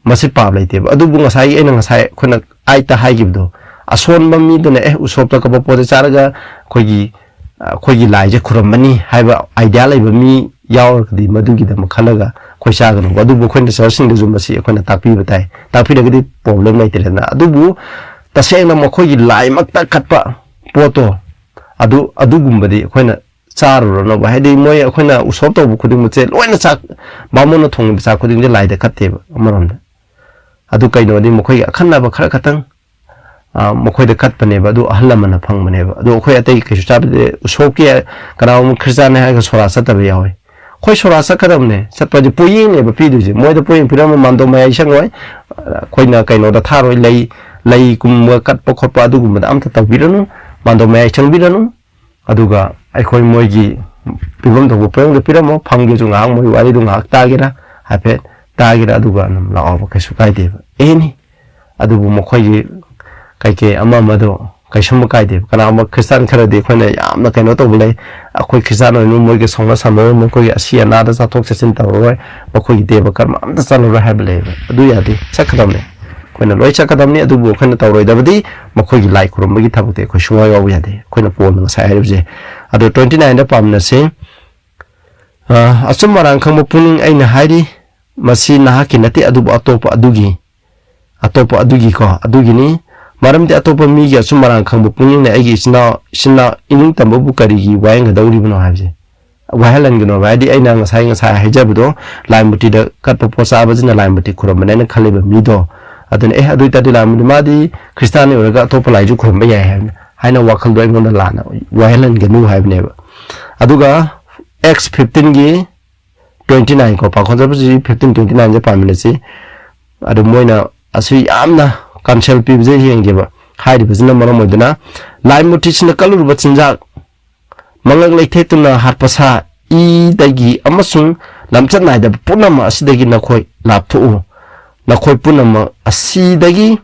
ꯃꯁꯤ ꯄꯥꯞ ꯂꯩꯇꯦꯕ꯫ ꯑꯗꯨꯕꯨ ꯉꯁꯥꯏꯒꯤ ꯑꯩꯅ ꯉꯁꯥꯏ ꯑꯩꯈꯣꯏꯅ ꯑꯥꯏꯠꯇ ꯍꯥꯏꯈꯤꯕꯗꯣ, ꯑꯁꯣꯟꯕ ꯃꯤꯗꯨꯅ, "ꯑꯦ, ꯎꯁꯣꯞꯇ ꯀꯠꯄ ꯄꯣꯠꯁꯦ ꯆꯥꯔꯒ ꯑꯩꯈꯣꯏꯒꯤ, ꯑꯩꯈꯣꯏꯒꯤ ꯂꯥꯏꯁꯦ ꯈꯨꯔꯨꯝꯃꯅꯤ" ꯍꯥꯏꯕ ꯑꯥꯏꯗꯤꯌꯥ ꯂꯩꯕ ꯃꯤ ꯌꯥꯎꯔꯒꯗꯤ ꯃꯗꯨꯒꯤꯗꯃꯛ ꯈꯜꯂꯒ ꯑꯩꯈꯣꯏ ꯆꯥꯒꯅꯨꯕ꯫ ꯑꯗꯨꯕꯨ ꯑꯩꯈꯣꯏꯅ ꯆꯔꯆꯁꯤꯡꯗꯁꯨ ꯃꯁꯤ ꯑꯩꯈꯣꯏꯅ ꯇꯥꯛꯄꯤꯕ ꯇꯥꯏ꯫ ꯇꯥꯛꯄꯤꯔꯒꯗꯤ ꯄ꯭ꯔꯣꯕ꯭ꯂꯦꯝ ꯂꯩꯇ꯭ꯔꯦꯗꯅ꯫ ꯑꯗꯨꯕꯨ ꯇꯁꯦꯡꯅ ꯃꯈꯣꯏꯒꯤ ꯂꯥꯏꯃꯛꯇ ꯀꯠꯄ ꯄꯣꯠꯇꯣ, ꯑꯗꯨ, ꯑꯗꯨꯒꯨꯝꯕꯗꯤ ꯑꯩꯈꯣꯏꯅ ꯆꯥꯔꯨꯔꯅꯣꯕ꯫ ꯍꯥꯏꯗꯤ ꯃꯣꯏ, ꯑꯩꯈꯣꯏꯅ ꯎꯁꯣꯞ ꯇꯧꯕ ꯈꯨꯗꯤꯡꯃꯛꯁꯦ ꯂꯣꯏꯅ ꯆꯥꯛ, ꯕꯥꯃꯣꯟꯅ ꯊꯣꯡꯉꯤꯕ ꯆꯥꯛ ꯈꯨꯗꯤꯡꯁꯦ ꯂꯥꯏꯗ ꯀꯠꯇꯦꯕ ꯑꯃꯔꯣꯝꯗ꯫ ꯑꯗꯨ ꯀꯩꯅꯣꯗꯤ ꯃꯈꯣꯏꯒꯤ ꯑꯈꯟꯅꯕ ꯈꯔ ꯈꯛꯇꯪ, ꯑ, ꯃꯈꯣꯏꯗ ꯀꯠꯄꯅꯦꯕ, ꯑꯗꯨ ꯑꯍꯜ ꯂꯃꯟꯅ ꯐꯪꯕꯅꯦꯕ꯫ ꯑꯗꯨ ꯑꯩꯈꯣꯏ ꯑꯇꯩ ꯀꯩꯁꯨ ꯆꯥꯕꯗꯤ, ꯎꯁꯣꯞꯀꯤ ꯀꯅꯥꯒꯨꯝꯕ ꯈ꯭ꯔꯤꯁꯇꯥꯟꯅꯦ ꯍꯥꯏꯔꯒ ꯁꯣꯔꯥ ꯆꯠꯇꯕ ꯌꯥꯎꯋꯤ꯫ ꯑꯩꯈꯣꯏ ꯁꯣꯔꯥ ꯆꯠꯀꯗꯕꯅꯦ, ꯆꯠꯄꯁꯦ ꯄꯣꯌꯦꯡꯅꯦꯕ ꯄꯤꯗꯣꯏꯁꯦ꯫ ꯃꯣꯏꯗ ꯄꯣꯌꯦꯡ ꯄꯤꯔꯝꯕ ꯃꯥꯟꯗꯣ ꯃꯌꯥꯏ ꯆꯪꯉꯣꯏ, ꯑꯩꯈꯣꯏꯅ ꯀꯩꯅꯣꯗ ꯊꯥꯔꯣꯏ, ꯂꯩ, ꯂꯩꯒꯨꯝꯕ ꯀꯠꯄ ꯈꯣꯠꯄ ꯑꯗꯨꯒꯨꯝꯕꯗ ꯑꯝꯇ ꯇꯧꯕꯤꯔꯅꯨ, ꯃꯥꯟꯗꯣ ꯃꯌꯥꯏ ꯆꯪꯕꯤꯔꯅꯨ꯫ ꯑꯗꯨꯒ ꯑꯩꯈꯣꯏ ꯃꯣꯏꯒꯤ ꯄꯤꯐꯝ ꯊꯣꯛꯄ ꯄꯣꯌꯦꯡꯗꯣ ꯄꯤꯔꯝꯃꯣ, ꯐꯝꯒꯦꯁꯨ ꯉꯥꯏꯍꯥꯛ ꯃꯣꯏ ꯋꯥꯔꯤꯗꯣ ꯉꯥꯏꯍꯥꯛ ꯇꯥꯒꯦꯔꯥ, ꯍꯥꯏꯐꯦꯠ ꯇꯥꯒꯦꯔꯥ, ꯑꯗꯨꯒ ꯑꯗꯨꯝ ꯂꯥꯛꯑꯣꯕ, ꯀꯩꯁꯨ ꯀꯥꯏꯗꯦꯕ꯫ ꯑꯦꯅꯤ ꯑꯗꯨꯕꯨ ꯃꯈꯣꯏꯒꯤ ꯀꯩꯀꯩ ꯑꯃ ꯑꯃꯗꯣ ꯀꯩꯁꯨꯝꯕ ꯀꯥꯏꯗꯦꯕ꯫ ꯀꯅꯥꯒꯨꯝꯕ ꯈ꯭ꯔꯤꯁꯇꯥꯟ ꯈꯔꯗꯤ ꯑꯩꯈꯣꯏꯅ ꯌꯥꯝꯅ ꯀꯩꯅꯣ ꯇꯧꯕ ꯂꯩ, ꯑꯩꯈꯣꯏ ꯈ꯭ꯔꯤꯁꯇꯥꯟ ꯑꯣꯏꯅ ꯃꯣꯏꯒ ꯁꯥꯎꯅ ꯁꯥꯎꯅꯔꯣꯏ, ꯃꯈꯣꯏꯒꯤ ꯑꯁꯤ ꯑꯅꯥꯗ ꯆꯠꯊꯣꯛ ꯆꯠꯁꯤꯟ ꯇꯧꯔꯔꯣꯏ, ꯃꯈꯣꯏꯒꯤ ꯗꯦꯕ ꯀꯔꯃ ꯑꯝꯇ ꯆꯠꯂꯔꯣꯏ ꯍꯥꯏꯕ ꯂꯩꯌꯦꯕ꯫ ꯑꯗꯨ ꯌꯥꯗꯦ, ꯆꯠꯀꯗꯕꯅꯦ, ꯑꯩꯈꯣꯏꯅ ꯂꯣꯏ ꯆꯠꯀꯗꯕꯅꯤ꯫ ꯑꯗꯨꯕꯨ ꯑꯩꯈꯣꯏꯅ ꯇꯧꯔꯣꯏꯗꯕꯗꯤ ꯃꯈꯣꯏꯒꯤ ꯂꯥꯏ ꯈꯨꯔꯨꯝꯕꯒꯤ ꯊꯕꯛꯇꯤ ꯑꯩꯈꯣꯏ ꯁꯨꯡꯌꯥꯎ ꯌꯥꯎꯕ ꯌꯥꯗꯦ꯫ ꯑꯩꯈꯣꯏꯅ ꯄꯣꯜꯅ ꯉꯁꯥꯏ ꯍꯥꯏꯔꯤꯕꯁꯦ꯫ ꯑꯗꯣ ꯇ꯭ꯋꯦꯟꯇꯤ ꯅꯥꯏꯟꯗ ꯄꯥꯃꯤꯟꯅꯁꯤ꯫ ꯑ, ꯑꯆꯨꯝ ꯑꯔꯥꯟ ꯈꯪꯕ ꯄꯨꯛꯅꯤꯡ ꯑꯩꯅ ꯍꯥꯏꯔꯤ, ꯃꯁꯤ ꯅꯍꯥꯛꯀꯤ ꯅꯠꯇꯦ, ꯑꯗꯨꯕꯨ ꯑꯇꯣꯞꯄ ꯑꯗꯨꯒꯤ, ꯑꯇꯣꯞꯄ ꯑꯗꯨꯒꯤꯀꯣ, ꯑꯗꯨꯒꯤꯅꯤ꯫ ꯃꯔꯝꯗꯤ ꯑꯇꯣꯞꯄ ꯃꯤꯒꯤ ꯑꯆꯨꯝ ꯑꯔꯥꯟ ꯈꯪꯕ ꯄꯨꯛꯅꯤꯡꯅ ꯑꯩꯒꯤ ꯏꯆꯤꯟ ꯏꯅꯥꯎ, ꯏꯆꯤꯟ ꯏꯅꯥꯎ ꯏꯅꯤꯡꯇꯝꯕꯕꯨ ꯀꯔꯤꯒꯤ ꯋꯥꯌꯦꯟꯒꯗꯧꯔꯤꯕꯅꯣ ꯍꯥꯏꯕꯁꯦ꯫ ꯋꯥꯍꯜꯍꯟꯒꯅꯣꯕ꯫ ꯍꯥꯏꯗꯤ ꯑꯩꯅ ꯉꯁꯥꯏ, ꯉꯁꯥꯏ ꯍꯥꯏꯖꯕꯗꯣ, ꯂꯥꯏ ꯃꯨꯔꯇꯤꯗ ꯀꯠꯄ ꯄꯣꯠ ꯆꯥꯕꯁꯤꯅ ꯂꯥꯏ ꯃꯨꯔꯇꯤ ꯈꯨꯔꯨꯝꯕꯅꯦꯅ ꯈꯜꯂꯤꯕ ꯃꯤꯗꯣ, ꯑꯗꯨꯅ, "ꯑꯦ, ꯑꯗꯨ ꯑꯣꯏꯇꯥꯔꯗꯤ ꯂꯥꯏ ꯃꯨꯔꯇꯤ, ꯃꯥꯗꯤ ꯈ꯭ꯔꯤꯁꯇꯥꯟ ꯑꯣꯏꯔꯒ ꯑꯇꯣꯞꯄ ꯂꯥꯏꯁꯨ ꯈꯨꯔꯨꯝꯕ ꯌꯥꯏ" ꯍꯥꯏꯅ, ꯍꯥꯏꯅ ꯋꯥꯈꯜꯗꯣ ꯑꯩꯉꯣꯟꯗ ꯂꯥꯟꯅ ꯋꯥꯍꯜꯍꯟꯒꯅꯨ ꯍꯥꯏꯕꯅꯦꯕ꯫ ꯑꯗꯨꯒ ꯑꯦꯛꯁ ꯐꯤꯐꯇꯤꯟꯒꯤ ꯇ꯭ꯋꯦꯟꯇꯤ ꯅꯥꯏꯟ ꯀꯣ, ꯄꯥꯈꯣꯟꯖꯕꯁꯤ ꯐꯤꯐꯇꯤꯟ ꯇ꯭ꯋꯦꯟꯇꯤ ꯅꯥꯏꯟꯁꯦ ꯄꯥꯃꯤꯟꯅꯁꯤ꯫ ꯑꯗꯨ ꯃꯣꯏꯅ ꯑꯁꯤ ꯌꯥꯝꯅ ꯀꯥꯟꯁꯦꯜ ꯄꯤꯕꯁꯦ ꯌꯦꯡꯒꯦꯕ꯫ ꯍꯥꯏꯔꯤꯕꯁꯤꯅ ꯃꯔꯝ ꯑꯣꯏꯗꯨꯅ, "ꯂꯥꯏ ꯃꯨꯔꯇꯤꯁꯤꯡꯅ ꯀꯜꯂꯨꯔꯕ ꯆꯤꯟꯖꯥꯛ, ꯃꯉꯛ ꯂꯩꯊꯦꯛꯇꯨꯅ ꯍꯥꯠꯄ ꯁꯥ, ꯏꯗꯒꯤ ꯑꯃꯁꯨꯡ ꯂꯝꯆꯠ ꯅꯥꯏꯗꯕ ꯄꯨꯝꯅꯃꯛ ꯑꯁꯤꯗꯒꯤ ꯅꯈꯣꯏ ꯂꯥꯞꯊꯣꯛꯎ꯫ ꯅꯈꯣꯏ ꯄꯨꯝꯅꯃꯛ ꯑꯁꯤꯗꯒꯤ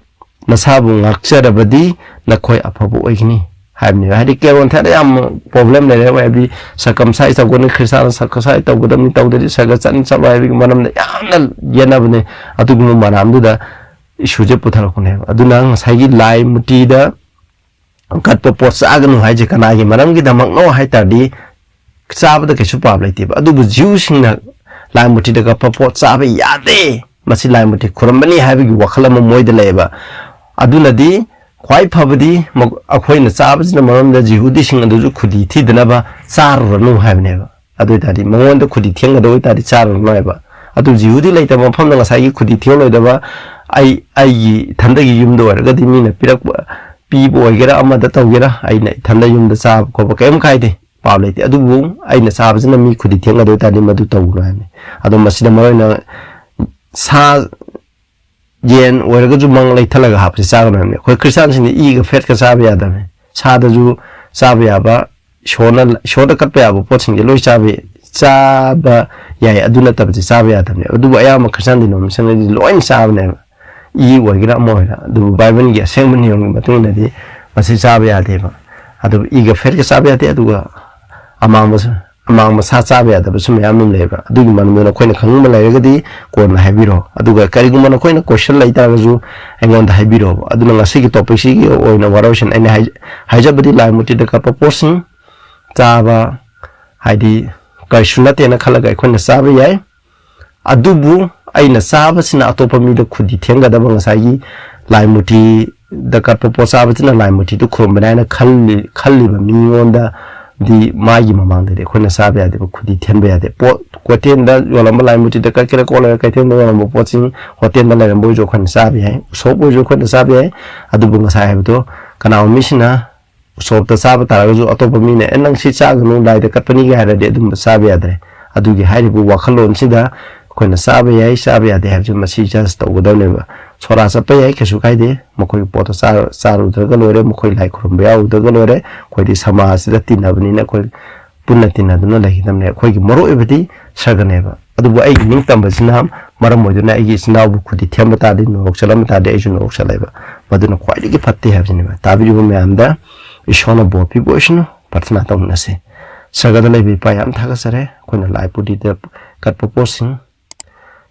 ꯅꯁꯥꯕꯨ ꯉꯥꯛꯆꯔꯕꯗꯤ ꯅꯈꯣꯏ ꯑꯐꯕ ꯑꯣꯏꯒꯅꯤ" ꯍꯥꯏꯕꯅꯦꯕ꯫ ꯍꯥꯏꯗꯤ ꯀꯦꯔꯣꯟ ꯊꯦꯠꯅ ꯌꯥꯝ ꯄ꯭ꯔꯣꯕ꯭ꯂꯦꯝ ꯂꯩꯔꯦ, ꯍꯥꯏꯕꯗꯤ ꯁꯔꯀꯝꯁꯥꯏꯁ ꯇꯧꯒꯅꯤ, ꯈ꯭ꯔꯤꯁꯇꯥꯟꯅ ꯁꯔꯀꯝꯁꯥꯏꯁ ꯇꯧꯒꯗꯕꯅꯤ, ꯇꯧꯗ꯭ꯔꯗꯤ ꯁꯔꯒ ꯆꯠꯅꯤ ꯆꯠꯂꯣꯏ ꯍꯥꯏꯕꯒꯤ ꯃꯔꯝꯗ ꯌꯥꯝꯅ ꯌꯦꯠꯅꯕꯅꯦ꯫ ꯑꯗꯨꯒꯨꯝꯕ ꯃꯔꯝꯗꯨꯗ ꯏꯁꯨꯁꯦ ꯄꯨꯊꯔꯛꯄꯅꯦꯕ꯫ ꯑꯗꯨꯅ ꯉꯁꯥꯏꯒꯤ ꯂꯥꯏ ꯃꯨꯔꯇꯤꯗ ꯀꯠꯄ ꯄꯣꯠ ꯆꯥꯒꯅꯨ ꯍꯥꯏꯁꯦ ꯀꯅꯥꯒꯤ ꯃꯔꯝꯒꯤꯗꯃꯛꯅꯣ ꯍꯥꯏ ꯇꯥꯔꯗꯤ, ꯆꯥꯕꯗ ꯀꯩꯁꯨ ꯄꯥꯞ ꯂꯩꯇꯦꯕ꯫ ꯑꯗꯨꯕꯨ ꯖ꯭ꯌꯨꯁꯤꯡꯅ ꯂꯥꯏ ꯃꯨꯔꯇꯤꯗ ꯀꯠꯄ ꯄꯣꯠ ꯆꯥꯕ ꯌꯥꯗꯦ, ꯃꯁꯤ ꯂꯥꯏ ꯃꯨꯔꯇꯤ ꯈꯨꯔꯨꯝꯕꯅꯤ ꯍꯥꯏꯕꯒꯤ ꯋꯥꯈꯜ ꯑꯃ ꯃꯣꯏꯗ ꯂꯩꯌꯦꯕ꯫ ꯑꯗꯨꯅꯗꯤ ꯈ꯭ꯋꯥꯏ ꯐꯕꯗꯤ ꯃ-, ꯑꯩꯈꯣꯏꯅ ꯆꯥꯕꯁꯤꯅ ꯃꯔꯝꯗ ꯖꯤꯍꯨꯗꯤꯁꯤꯡ ꯑꯗꯨꯁꯨ ꯈꯨꯗꯤ ꯊꯤꯗꯅꯕ ꯆꯥꯔꯨꯔꯅꯨ ꯍꯥꯏꯕꯅꯦꯕ꯫ ꯑꯗꯨ ꯑꯣꯏ ꯇꯥꯔꯗꯤ, ꯃꯉꯣꯟꯗ ꯈꯨꯗꯤ ꯊꯦꯡꯒꯗꯕ ꯑꯣꯏ ꯇꯥꯔꯗꯤ ꯆꯥꯔꯨꯔꯅꯨ ꯍꯥꯏꯕ꯫ ꯑꯗꯨ ꯖꯤꯍꯨꯗꯤ ꯂꯩꯇꯕ ꯃꯐꯝꯗ ꯉꯁꯥꯏꯒꯤ ꯈꯨꯗꯤ ꯊꯦꯡꯂꯣꯏꯗꯕ, ꯑꯩ, ꯑꯩꯒꯤ ꯏꯊꯟꯗꯒꯤ ꯌꯨꯝꯗ ꯑꯣꯏꯔꯒꯗꯤ ꯃꯤꯅ ꯄꯤꯔꯛꯄ, ꯄꯤꯕ ꯑꯣꯏꯒꯦꯔꯥ, ꯑꯃꯗ ꯇꯧꯒꯦꯔꯥ, ꯑꯩꯅ ꯏꯊꯟꯗ ꯌꯨꯝꯗ ꯆꯥꯕ ꯈꯣꯠꯄ ꯀꯔꯤꯝ ꯀꯥꯏꯗꯦ, ꯄꯥꯞ ꯂꯩꯇꯦ꯫ ꯑꯗꯨꯕꯨ ꯑꯩꯅ ꯆꯥꯕꯁꯤꯅ ꯃꯤ ꯈꯨꯗꯤ ꯊꯦꯡꯒꯗꯣꯏ ꯇꯥꯔꯗꯤ ꯃꯗꯨ ꯇꯧꯒꯅꯨ ꯍꯥꯏꯕꯅꯤ꯫ ꯑꯗꯣ ꯃꯁꯤꯗ ꯃꯔꯨ ꯑꯣꯏꯅ ꯁꯥ, ꯌꯦꯟ ꯑꯣꯏꯔꯒꯁꯨ ꯃꯉꯛ ꯂꯩꯊꯠꯂꯒ ꯍꯥꯞꯄꯁꯦ ꯆꯥꯒꯅꯨ ꯍꯥꯏꯕꯅꯤ꯫ ꯑꯩꯈꯣꯏ ꯈ꯭ꯔꯤꯁꯇꯥꯟꯁꯤꯡꯗꯤ ꯏꯒ ꯐꯦꯠꯀ ꯆꯥꯕ ꯌꯥꯗꯕꯅꯤ꯫ ꯁꯥꯗꯁꯨ ꯆꯥꯕ ꯌꯥꯕ, ꯏꯁꯣꯔꯅ, ꯏꯁꯣꯔꯗ ꯀꯠꯄ ꯌꯥꯕ ꯄꯣꯠꯁꯤꯡꯁꯦ ꯂꯣꯏ ꯆꯥꯕ, ꯆꯥꯕ ꯌꯥꯏ, ꯑꯗꯨ ꯅꯠꯇꯕꯁꯦ ꯆꯥꯕ ꯌꯥꯗꯕꯅꯦ꯫ ꯑꯗꯨꯕꯨ ꯑꯌꯥꯝꯕ ꯈ꯭ꯔꯤꯁꯇꯥꯟ denominationꯗꯗꯤ ꯂꯣꯏꯅ ꯆꯥꯕꯅꯦꯕ, ꯏ ꯑꯣꯏꯒꯦꯔꯥ ꯑꯃ ꯑꯣꯏꯒꯦꯔꯥ꯫ ꯑꯗꯨꯕꯨ ꯕꯥꯏꯕꯜꯒꯤ ꯑꯁꯦꯡꯕ ꯅꯤꯌꯣꯝꯒꯤ ꯃꯇꯨꯡ ꯏꯟꯅꯗꯤ ꯃꯁꯤ ꯆꯥꯕ ꯌꯥꯗꯦꯕ꯫ ꯑꯗꯨꯕꯨ ꯏꯒ ꯐꯦꯠꯀ ꯆꯥꯕ ꯌꯥꯗꯦ, ꯑꯗꯨꯒ ꯑꯃꯥꯡꯕꯁꯨ, ꯑꯃꯥꯡꯕ ꯁꯥ ꯆꯥꯕ ꯌꯥꯗꯕꯁꯨ ꯃꯌꯥꯝ ꯑꯃ ꯂꯩꯌꯦꯕ꯫ ꯑꯗꯨꯒꯤ ꯃꯔꯝꯗ ꯅꯈꯣꯏꯅ ꯈꯪꯅꯤꯡꯕ ꯂꯩꯔꯒꯗꯤ ꯀꯣꯟꯅ ꯍꯥꯏꯕꯤꯔꯣ꯫ ꯑꯗꯨꯒ ꯀꯔꯤꯒꯨꯝꯕ ꯅꯈꯣꯏꯅ question ꯂꯩꯇꯥꯔꯒꯁꯨ ꯑꯩꯉꯣꯟꯗ ꯍꯥꯏꯕꯤꯔꯣꯕ꯫ ꯑꯗꯨꯅ ꯉꯁꯤꯒꯤ topicꯁꯤꯒꯤ ꯑꯣꯏꯅ ꯋꯥꯔꯣꯏꯁꯤꯟ ꯑꯩꯅ ꯍꯥꯏ-, ꯍꯥꯏꯖꯕꯗꯤ ꯂꯥꯏ ꯃꯨꯔꯇꯤꯗ ꯀꯠꯄ ꯄꯣꯠꯁꯤꯡ ꯆꯥꯕ ꯍꯥꯏꯗꯤ ꯀꯔꯤꯁꯨ ꯅꯠꯇꯦꯅ ꯈꯜꯂꯒ ꯑꯩꯈꯣꯏꯅ ꯆꯥꯕ ꯌꯥꯏ꯫ ꯑꯗꯨꯕꯨ ꯑꯩꯅ ꯆꯥꯕꯁꯤꯅ ꯑꯇꯣꯞꯄ ꯃꯤꯗ ꯈꯨꯗꯤ ꯊꯦꯡꯒꯗꯕ, ꯉꯁꯥꯏꯒꯤ ꯂꯥꯏ ꯃꯨꯔꯇꯤꯗ ꯀꯠꯄ ꯄꯣꯠ ꯆꯥꯕꯁꯤꯅ ꯂꯥꯏ ꯃꯨꯔꯇꯤꯗꯨ ꯈꯨꯔꯨꯝꯕꯅꯤ ꯍꯥꯏꯅ ꯈꯜꯂꯤ-, ꯈꯜꯂꯤꯕ ꯃꯤꯉꯣꯟꯗꯗꯤ ꯃꯥꯒꯤ ꯃꯃꯥꯡꯗꯗꯤ ꯑꯩꯈꯣꯏꯅ ꯆꯥꯕ ꯌꯥꯗꯦꯕ, ꯈꯨꯗꯤ ꯊꯦꯟꯕ ꯌꯥꯗꯦ꯫ ꯄꯣꯠ ꯀꯩꯊꯦꯜꯗ ꯌꯣꯜꯂꯝꯕ ꯂꯥꯏ ꯃꯨꯔꯇꯤꯗ ꯀꯠꯀꯦꯔꯥ ꯀꯣꯠꯂꯒ ꯀꯩꯊꯦꯜꯗ ꯌꯣꯜꯂꯝꯕ ꯄꯣꯠꯁꯤꯡ ꯍꯣꯇꯦꯜꯗ ꯂꯩꯔꯝꯕ ꯑꯣꯏꯔꯁꯨ ꯑꯩꯈꯣꯏꯅ ꯆꯥꯕ ꯌꯥꯏ, ꯎꯁꯣꯞ ꯑꯣꯏꯔꯁꯨ ꯑꯩꯈꯣꯏꯅ ꯆꯥꯕ ꯌꯥꯏ꯫ ꯑꯗꯨꯕꯨ ꯉꯁꯥꯏ ꯍꯥꯏꯕꯗꯣ ꯀꯅꯥꯒꯨꯝꯕ ꯃꯤꯁꯤꯡꯅ ꯎꯁꯣꯞꯇ ꯆꯥꯕ ꯇꯥꯔꯒꯁꯨ ꯑꯇꯣꯞꯄ ꯃꯤꯅ "ꯑꯦ, ꯅꯪ ꯁꯤ ꯆꯥꯒꯅꯨ, ꯂꯥꯏꯗ ꯀꯠꯄꯅꯤꯒ" ꯍꯥꯏꯔꯗꯤ ꯑꯗꯨꯝꯕ ꯆꯥꯕ ꯌꯥꯗ꯭ꯔꯦ꯫ ꯑꯗꯨꯒꯤ ꯍꯥꯏꯔꯤꯕ ꯋꯥꯈꯜꯂꯣꯟꯁꯤꯗ ꯑꯩꯈꯣꯏꯅ ꯆꯥꯕ ꯌꯥꯏ, ꯆꯥꯕ ꯌꯥꯗꯦ ꯍꯥꯏꯕꯁꯤ ꯃꯁꯤ judge ꯇꯧꯒꯗꯕꯅꯦꯕ꯫ ꯁꯣꯔꯥ ꯆꯠꯄ ꯌꯥꯏ, ꯀꯩꯁꯨ ꯀꯥꯏꯗꯦ꯫ ꯃꯈꯣꯏꯒꯤ ꯄꯣꯠꯇꯣ ꯆꯥꯔ-, ꯆꯥꯔꯨꯗ꯭ꯔꯒ ꯂꯣꯏꯔꯦ, ꯃꯈꯣꯏ ꯂꯥꯏ ꯈꯨꯔꯨꯝꯕ ꯌꯥꯎꯔꯨꯗ꯭ꯔꯒ ꯂꯣꯏꯔꯦ꯫ ꯑꯩꯈꯣꯏꯗꯤ ꯁꯃꯥꯖꯁꯤꯗ ꯇꯤꯟꯅꯕꯅꯤꯅ ꯑꯩꯈꯣꯏ ꯄꯨꯟꯅ ꯇꯤꯟꯅꯗꯨꯅ ꯂꯩꯒꯗꯕꯅꯦ꯫ ꯑꯩꯈꯣꯏꯒꯤ ꯃꯔꯨ ꯑꯣꯏꯕꯗꯤ ꯁꯔꯒꯅꯦꯕ꯫ ꯑꯗꯨꯕꯨ ꯑꯩꯒꯤ ꯅꯤꯡꯇꯝꯕꯁꯤꯅ ꯃꯔꯝ ꯑꯣꯏꯗꯨꯅ ꯑꯩꯒꯤ ꯏꯆꯤꯟ ꯏꯅꯥꯎꯕꯨ ꯈꯨꯗꯤ ꯊꯦꯝꯕ ꯇꯥꯔꯗꯤ, ꯅꯣꯔꯣꯛ ꯆꯠꯂꯝꯕ ꯇꯥꯔꯗꯤ ꯑꯩꯁꯨ ꯅꯣꯔꯣꯛ ꯆꯠꯂꯦꯕ꯫ ꯃꯗꯨꯅ ꯈ꯭ꯋꯥꯏꯗꯒꯤ ꯐꯠꯇꯦ ꯍꯥꯏꯕꯁꯤꯅꯦꯕ꯫ ꯇꯥꯕꯤꯔꯤꯕ ꯃꯌꯥꯝꯗ ꯏꯁꯣꯔꯅ ꯕꯣꯔ ꯄꯤꯕ ꯑꯣꯏꯁꯅꯨ꯫ ꯄ꯭ꯔꯊꯅꯥ ꯇꯧꯃꯤꯟꯅꯁꯤ꯫ ꯁꯔꯒꯗ ꯂꯩꯕ ꯏꯄꯥ, ꯌꯥꯝ ꯊꯥꯒꯠꯆꯔꯦ꯫ ꯑꯩꯈꯣꯏꯅ ꯂꯥꯏ ꯃꯨꯔꯇꯤꯗ ꯀꯠꯄ ꯄꯣꯠꯁꯤꯡ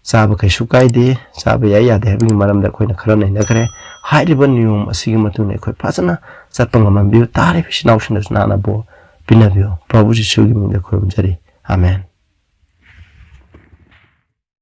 ꯆꯥꯕ ꯀꯩꯁꯨ ꯀꯥꯏꯗꯦ, ꯆꯥꯕ ꯌꯥꯏ ꯌꯥꯗꯦ ꯍꯥꯏꯕꯒꯤ ꯃꯔꯝꯗ ꯑꯩꯈꯣꯏꯅ ꯈꯔ ꯅꯩꯅꯈ꯭ꯔꯦ꯫ ꯍꯥꯏꯔꯤꯕ ꯅꯤꯌꯣꯝ ꯑꯁꯤꯒꯤ ꯃꯇꯨꯡ ꯏꯟꯅ ꯑꯩꯈꯣꯏ ꯐꯖꯅ ꯆꯠꯄ ꯉꯝꯍꯟꯕꯤꯌꯨ꯫ ꯇꯥꯔꯤꯕ ꯏꯆꯤꯟ ꯏꯅꯥꯎꯁꯤꯡꯗꯁꯨ ꯅꯥꯅ ꯕꯣꯔ ꯄꯤꯅꯕꯤꯌꯨ꯫ ꯄ꯭ꯔꯚꯨ ꯖꯤꯁꯨꯒꯤ ꯃꯤꯡꯗ ꯈꯨꯔꯨꯝꯖꯔꯤ꯫ ꯑꯃꯦꯟ꯫